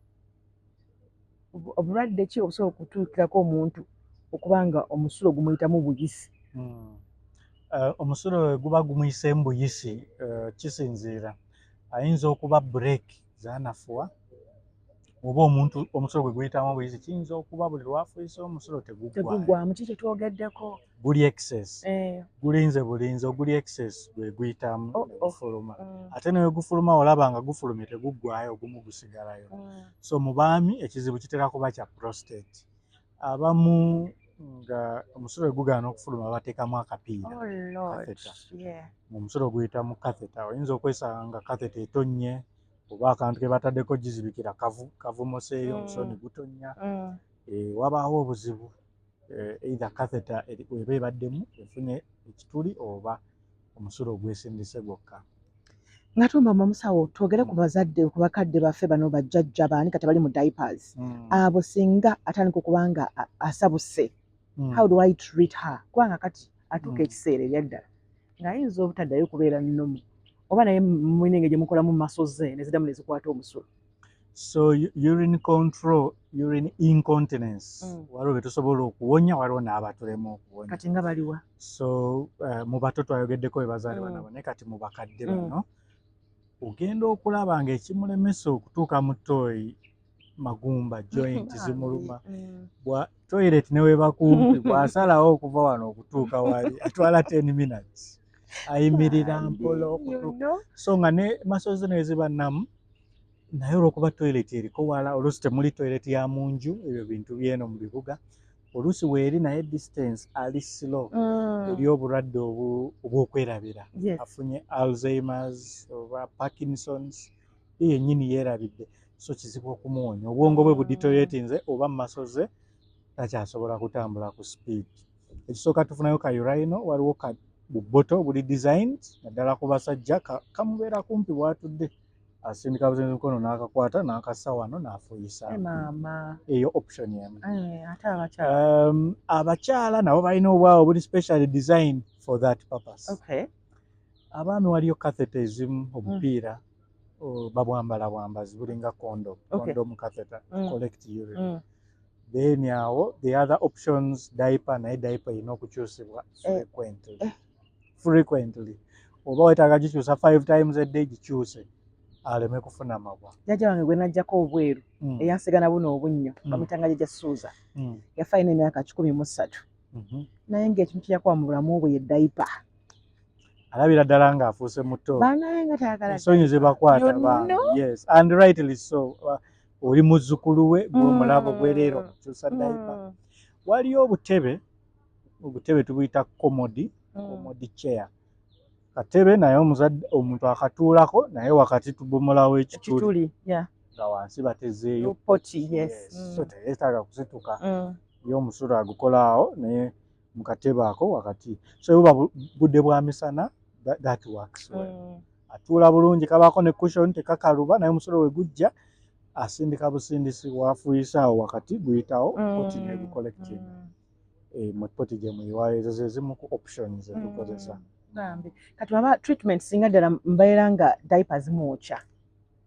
Obulwadde ki obusobola okutuukirako omuntu okuba nga omusulo gumuyitamu buyisi? Omusulo we guba gumuyiseemu buyisi, kisinziira, ayinza okuba brake zaanafuwa, oba omuntu omusulo gwe guyitamu obuyisi kiyinza okuba buli lwafuuyisa omusulo teguggwayo. Teguggwamu, ki kyetwogeddeko? Guli excess. Gulinze bulinze, oguli excess gwe guyitamu ne gufuluma. Ate ne gufuluma, olaba nga gufulumye, teguggwayo, ogumu gusigalayo. So mu baami ekizibu kitera kuba kya prostate. Abamu nga omusulo we gugaana okufuluma bateekamu akapiira. Oh Lord. Catheter. Omusulo guyita mu catheter, oyinza okwesanga nga catheter etonnye oba akantu ke bataddeko gizibikira kavumoseeyo, omusulo ne gutonnya. Wabaawo obuzibu, either catheter weba ebaddemu efunye ekituli oba omusulo ogwesindise gwokka. Nga tumba musawo, twogere ku bazadde, ku bakadde baffe bano, bajjajja baani kati bali mu diapers. Abo singa atandika okuba nga asabuse, how do I treat her? Kubanga kati atuuka ekiseera ebyaddala ng'ayinza obutaddayo kubeera nnomu, oba naye mulina engeri gye mukolamu maso ze ne ziddamu ne zikwata omusulo. So urine control, urine incontinence, waliwo be tusobola okuwonya, waliwo n'abatulema okuwonya. Kati nga baliwa? So mu bato twayogeddeko bwe bazaalibwa nabo, naye kati mu bakadde bano ogenda okulaba ng'ekimulemesa okutuuka mu toilet magumba, joint zimuluma. Bwa toilet ne weba kumpi, bw'asalawo okuva wano okutuuka wali atwala 10 minutes, ayimirira mpola okutuuka. So nga ne muscles ze ne ziba nnamu, naye olw'okuba toilet eriko wala, oluusi temuli toilet ya mu nju, ebyo bintu byeno mu bibuga, oluusi weeri naye distance, ali slow. Eri obulwadde obw'okwerabira, afunye Alzheimers oba Parkinsons, ye yennyini yeerabidde, so kizibu okumuwonya. Obwongo bwe budeterioratinze oba mu muscles ze takyasobola kutambula ku speed. Ekisooka tufunayo ka urinal, waliwo ka buboto buli designed naddala ku basajja, kamubeera kumpi, bwatudde asindika buzinzi mukono n'akakwata n'akassa wano n'afuuyisa. Maama. Eyo option emu. Ate abakyala? Abakyala nabo balina obwawo buli specially designed for that purpose. Abaami waliyo catheter ezimu, obupiira babwambala bwambazi, bulinga condom, condom catheter, collect urine. Then awo the other options, diaper, naye diaper erina okukyusibwa frequently. Frequently, oba wetaaga gikyusa five times a day, gikyuse aleme kufuna mabwa. Jjajja wange gwe najjako obweru, eyansigana buno obunnyo, bamuyitanga Jjajja Suuza, yafa alina emyaka 103, naye ng'ekintu kyeyakuba mu bulamu bwe ye diaper. Alabira ddala ng'afuuse muto. Banaye nga tayagala. Ensonyi zibakwata. You know? Yes, and rightly so. Oli muzzukulu we, gw'omulaba bwereere okukyusa diaper. Waliyo obutebe, obutebe tubuyita commode, commode chair, katebe naye omuzadde omuntu akatuulako, naye wakati tubomolawo ekituli, ekituli, yeah. Nga wansi batezeeyo potty, yes. So teyeetaaga kusituka, ye omusulo agukolaawo naye mu katebe ako wakati. So buba budde bwa misana, that works well. Atuula bulungi, kabaako ne cushion, tekakaluba, naye omusulo we gujja asindika busindisi, wafuuyisa awo wakati guyitawo, potty negucollecting. Mu potty gye muyiwayo, ezo ze zimu ku options zetukozesa. Bambi. Kati waba treatment, singa ddala mbeera nga diaper zimwokya,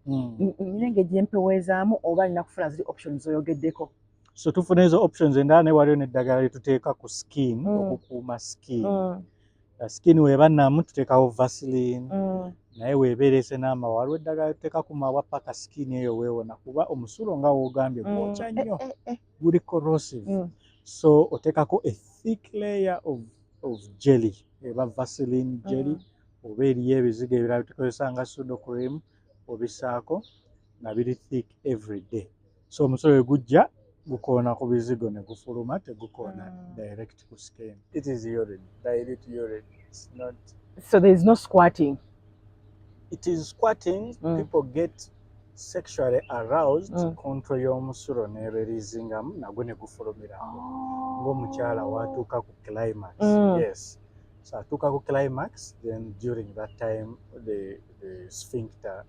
nina engeri gye mpeweezaamu oba nina kufuna ziri options zoyogeddeko? So tufuna ezo options endala, naye waliwo n'eddagala lyetuteeka ku skin okukuuma skin. Skin weeba namu tuteekawo Vaseline, naye weeba ereese n'amabwa, waliwo eddagala lyetuteeka ku mabwa paka skin eyo weewona, kuba omusulo nga woogambye gwokya nnyo, guli corrosive. So oteekako a thick layer of jelly, eba Vaseline jelly, oba eriyo ebizigo ebirala byetukozesa nga pseudo cream, obisaako nga biri thick every day. So omusulo we gujja gukoona ku bizigo ne gufuluma, tegukoona direct ku skin. It is urine, dilute urine. It's not So there is no squirting? It is squirting. People get sexually aroused, control y'omusulo nereleasingamu nagwo ne gufulumirako, ng'omukyala watuuka ku climax. Yes. So atuuka ku climax, then during that time the sphincter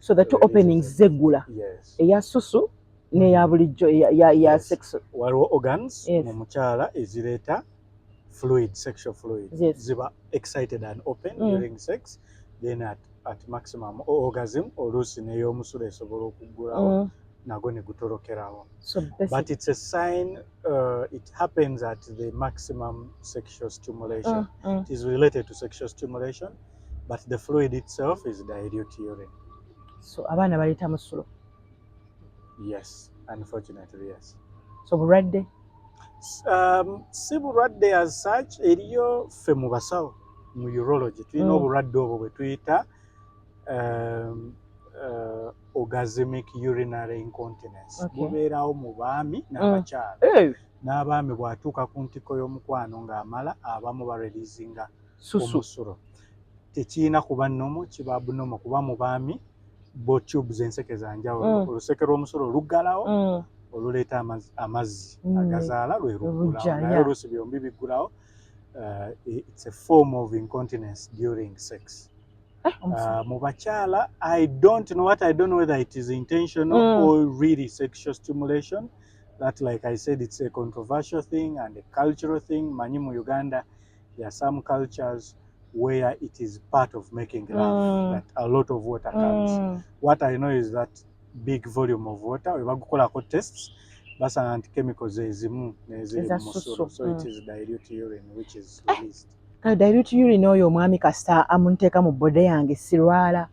So the two releases openings it. Zeggula. Yes. Eya susu n'eya bulijjo eya Yes. sex. Waliwo organs mu mukyala ezireeta fluid, sexual fluid. Ziba excited and open during sex. Then at maximum orgasm, oluusi n'ey'omusulo esobola okuggulawo, nago ne gutolokerawo. So basic. But it's a sign, it happens at the maximum sexual stimulation. It is related to sexual stimulation, but the fluid itself is dilute urine. So abaana baleeta musulo? Yes, unfortunately, yes. So bulwadde? Si bulwadde as such. Eriyo ffe mu basawo mu urology tulina obulwadde obwo bwe tuyita orgasmic urinary incontinence. Bubeerawo mu baami n'abakyala. N'abaami bw'atuuka ku ntikko y'omukwano ng'amala, abamu bareleasinga Susu. omusulo. Tekirina kuba normal, kiba abnormal, kuba mu baami bo tubes, enseke za njawulo. Oluseke lw'omusulo luggalawo, oluleeta amazzi agazaala lwe luggulawo, Lujja, naye oluusi byombi biggulawo. It's a form of incontinence during sex. Eh, omusulo. Mu bakyala, I don't know what, I don't know whether it is intentional or really sexual stimulation. That, like I said, it's a controversial thing and a cultural thing. Manyi mu Uganda there are some cultures where it is part of making love that a lot of water comes. What I know is that big volume of water, we bagukolako tests, basanga nti chemicals ezimu neziri Eza mu musulo. susu. So it is dilute urine which is released. Kale dilute urine oyo omwami kasita amunteeka mu body yange, sirwala,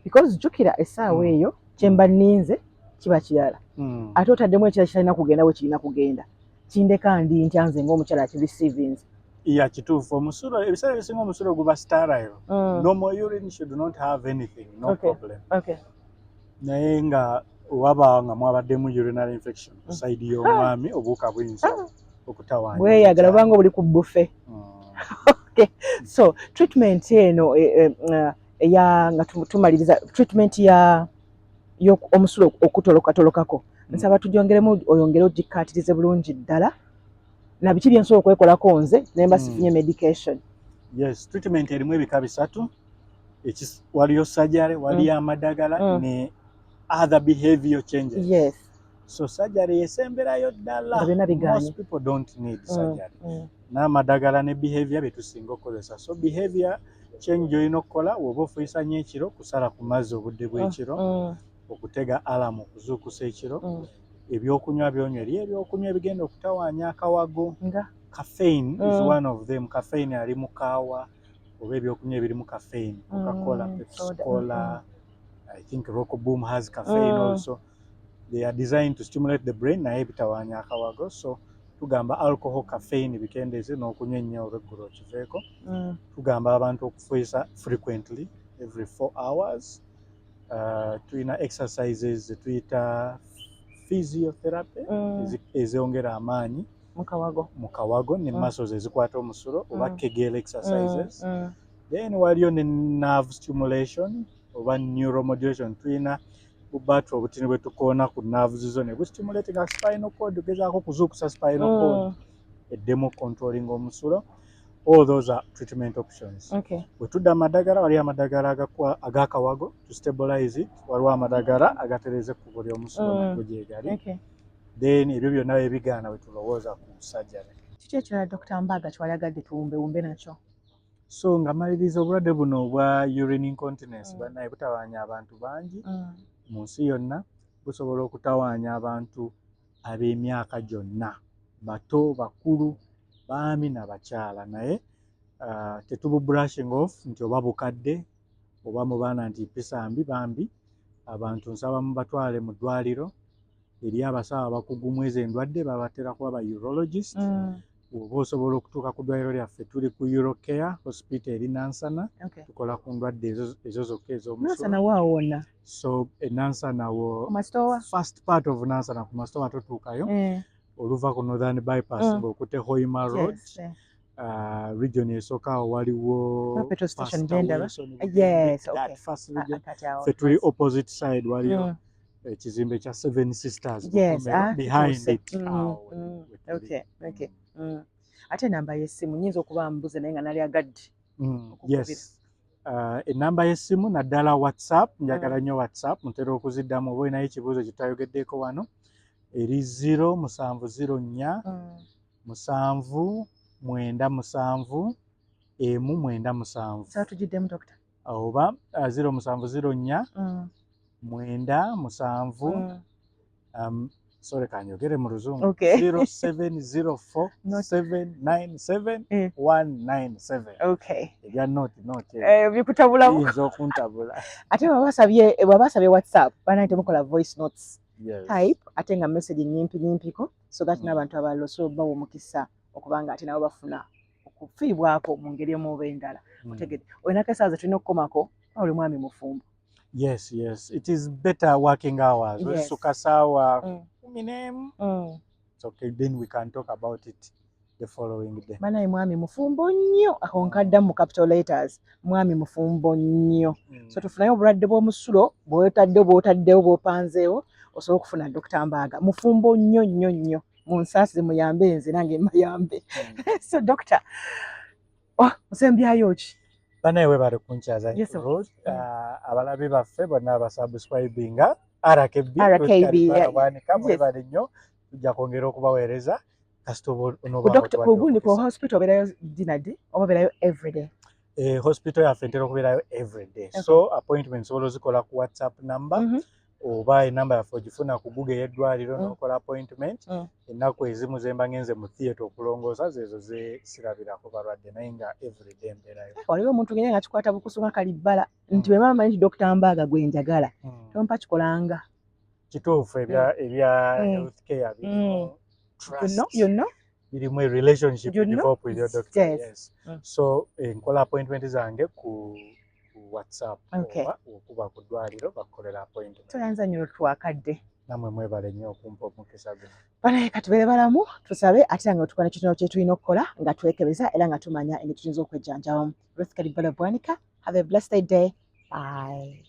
because jjukira essaawa eyo kyemba nninze kiba kirala. Ate otaddemu ekirala kitalina kugenda we kirina kugenda, kindeka ndi ntya nze ng'omukyala akireceivinze? Ya, kituufu. Omusulo, ebiseera ebisinga omusulo guba sterile. Normal urine should not have anything, no problem. Naye nga waba nga mwabaddemu urinary infection ku side y'omwami, obuwuka buyinza okutawaanya Bweyagala omukyala. Obanga obuli ku buffet. So treatment eno eya nga tumaliriza treatment ya omusulo okutolokatolokako, nsaba tugyongeremu, oyongere ogikkaatirize bulungi ddala na biki byensobola okwekolako nze naye mba sifunye medication. Yes, treatment erimu ebika bisatu. Waliyo surgery, waliyo amadagala ne other behavior changes. So surgery yesemberayo ddala. Nga byonna bigaanye. Most people don't need surgery. N'amadagala ne behavior byetusinga okukozesa. So behavior change gy'olina okukola, woba ofuuyisa nnyo ekiro, kusala ku mazzi obudde bw'ekiro, okutega alarm okuzuukusa ekiro, ebyokunywa byonywa, eri ebyokunywa ebigenda okutawaanya akawago. Nga? Caffeine is one of them. Caffeine ali mu kaawa oba ebyokunywa ebirimu caffeine, Coca-Cola, Pepsi Soda, Cola. I think Rock Boom has caffeine also. They are designed to stimulate the brain, naye bitawaanya akawago. So tugamba alcohol, caffeine bikendeeze, n'okunywa ennyo olweggulo okiveeko. Tugamba abantu okufuuyisa frequently, every 4 hours. Tulina exercises zetuyita physiotherapy ezongera amaanyi Mukawago. mu kawago ne muscles ezikwata omusulo, oba Kegel exercises. Then waliyo ne nerve stimulation oba neuromodulation. Tulina bubattery obutini bwe tukoona ku nerves zo ne bustimulate nga spinal cord, ogezaako kuzuukusa spinal cord eddemu controlling omusulo. All those are treatment options. Bwe tudda amadagala, waliyo amadagala ag'akawago to stabilize it, waliwo amadagala agatereza ekkubo ly'omusulo, nago gyegali. Then ebyo byonna bwe bigaana, bwe tulowooza ku surgery. Kiki ekirala, Dr Mbaga, kyewalagadde tuwumbewumbe nakyo? So nga maliriza, obulwadde buno obwa urine incontinence, bannaye butawaanya abantu bangi mu nsi yonna. Busobola okutawaanya abantu ab'emyaka gyonna, bato, bakulu, baami na bakyala. Naye tetubu brushing off nti oba bukadde oba mu baana nti mpisa mbi. Bambi abantu nsaba mubatwale mu ddwaliro eri abasawo abakugu mu ezo endwadde, babatera kuba ba urologist. Oba osobola okutuuka ku ddwaliro lyaffe, tuli ku Urocare Hospital eri Nansana. Tukola ku ndwadde ezo zokka ez'omusulo. Nansana waawo wonna? So enansana wo Ku masitowa? First part of Nansana, ku masitowa totuukayo. Oluva ku Northern Bypass ng'okutte Hoima Road, region esooka awo waliwo Oba petrol station Pastor gyendaba. Wilson Bugembe, Yes, that okay. first Ah, region. ah, kati awo. Ffe tuli opposite side, waliyo ekizimbe kya Seven Sisters Yes, Bukomero, ah, behind tutuuse. it awo we tuli. Okay. Ate enamba y'essimu, nyinza okuba mbuze naye nga nali agadde okukubira. Yes. Enamba y'essimu, naddala WhatsApp, njagala nnyo WhatsApp, ntera okuziddamu. Oba olinayo ekibuuzo kye twayogeddeko wano, eri 0704 797 197. Saba tugiddemu, dokita. Oba 0704 97, sorry, kanjogere mu Luzungu. 0704 797 197. Ebya nought nought Eh, bikutabulamu. Biyinza okuntabula. Ate bw'aba asabye WhatsApp, banaye temukola voice notes. Type, ate nga message nyimpi nyimpiko, so that n'abantu abalala osobola bawa omukisa okuba nga ate nabo bafuna okufiibwako mu ngeri emu oba endala. Otegedde, olinako essaawa ze tulina okukomako, oli mwami mufumbo. Yes, it is better working hours. Ozisuka saawa 11. It's okay, then we can talk about it the following day. Banaye, mwami mufumbo nnyo, ako nkaddamu mu capital letters, mwami mufumbo nnyo. So tufunayo obulwadde bw'omusulo bw'otaddewo, bw'otaddewo, bw'opanzeewo, osobola okufuna Dr. Mbaaga. Mufumbo nnyo nnyo nnyo, munsaasire, muyambe nze, nange mbayambe. So doctor, oh, osembyayo ki? Banaye, webale kunkyaza. Yes, sir. Ruth. Abalabi baffe bonna abasubscribinga RKB, RKB, yeah. Bwanika, mwebale nnyo, tujja kwongera okubaweereza kasita oba Ku onooba doctor otuwadde ku gundi ku omukisa. hospital obeerayo dinadi oba obeerayo everyday? Hospital yaffe ntera okubeerayo everyday. So appointment osobola ozikola ku WhatsApp number, oba enamba yaffe ogifuna ku Google ey'eddwaliro, n'okola appointment. Ennaku ezimu ze mba ngenze mu theatre okulongoosa, zeezo ze sirabirako balwadde, naye nga everyday mbeerayo. Waliwo omuntu ngeri nga kikwata bukusu nga kalibbala nti bwe mama nti Dr. Mbaaga gwe njagala, tompa kikolanga. Kituufu, ebya health care birimu trust, You know? birimu a relationship You you know? develop with your doctor. Yes. Yes. So nkola appointment zange ku WhatsApp, oba okuba ku ddwaliro bakukolera appointment. Toyanza nnyo, twakadde. Nammwe mwebale nnyo okumpa omukisa guno. Banaye, katubeere balamu, tusabe, ate nga tukola kitono kye tulina okukola nga twekebeza era nga tumanya engeri tuyinza okwejjanjabamu. Ruth Kalibbala Bwanika, have a blessed day. Bye.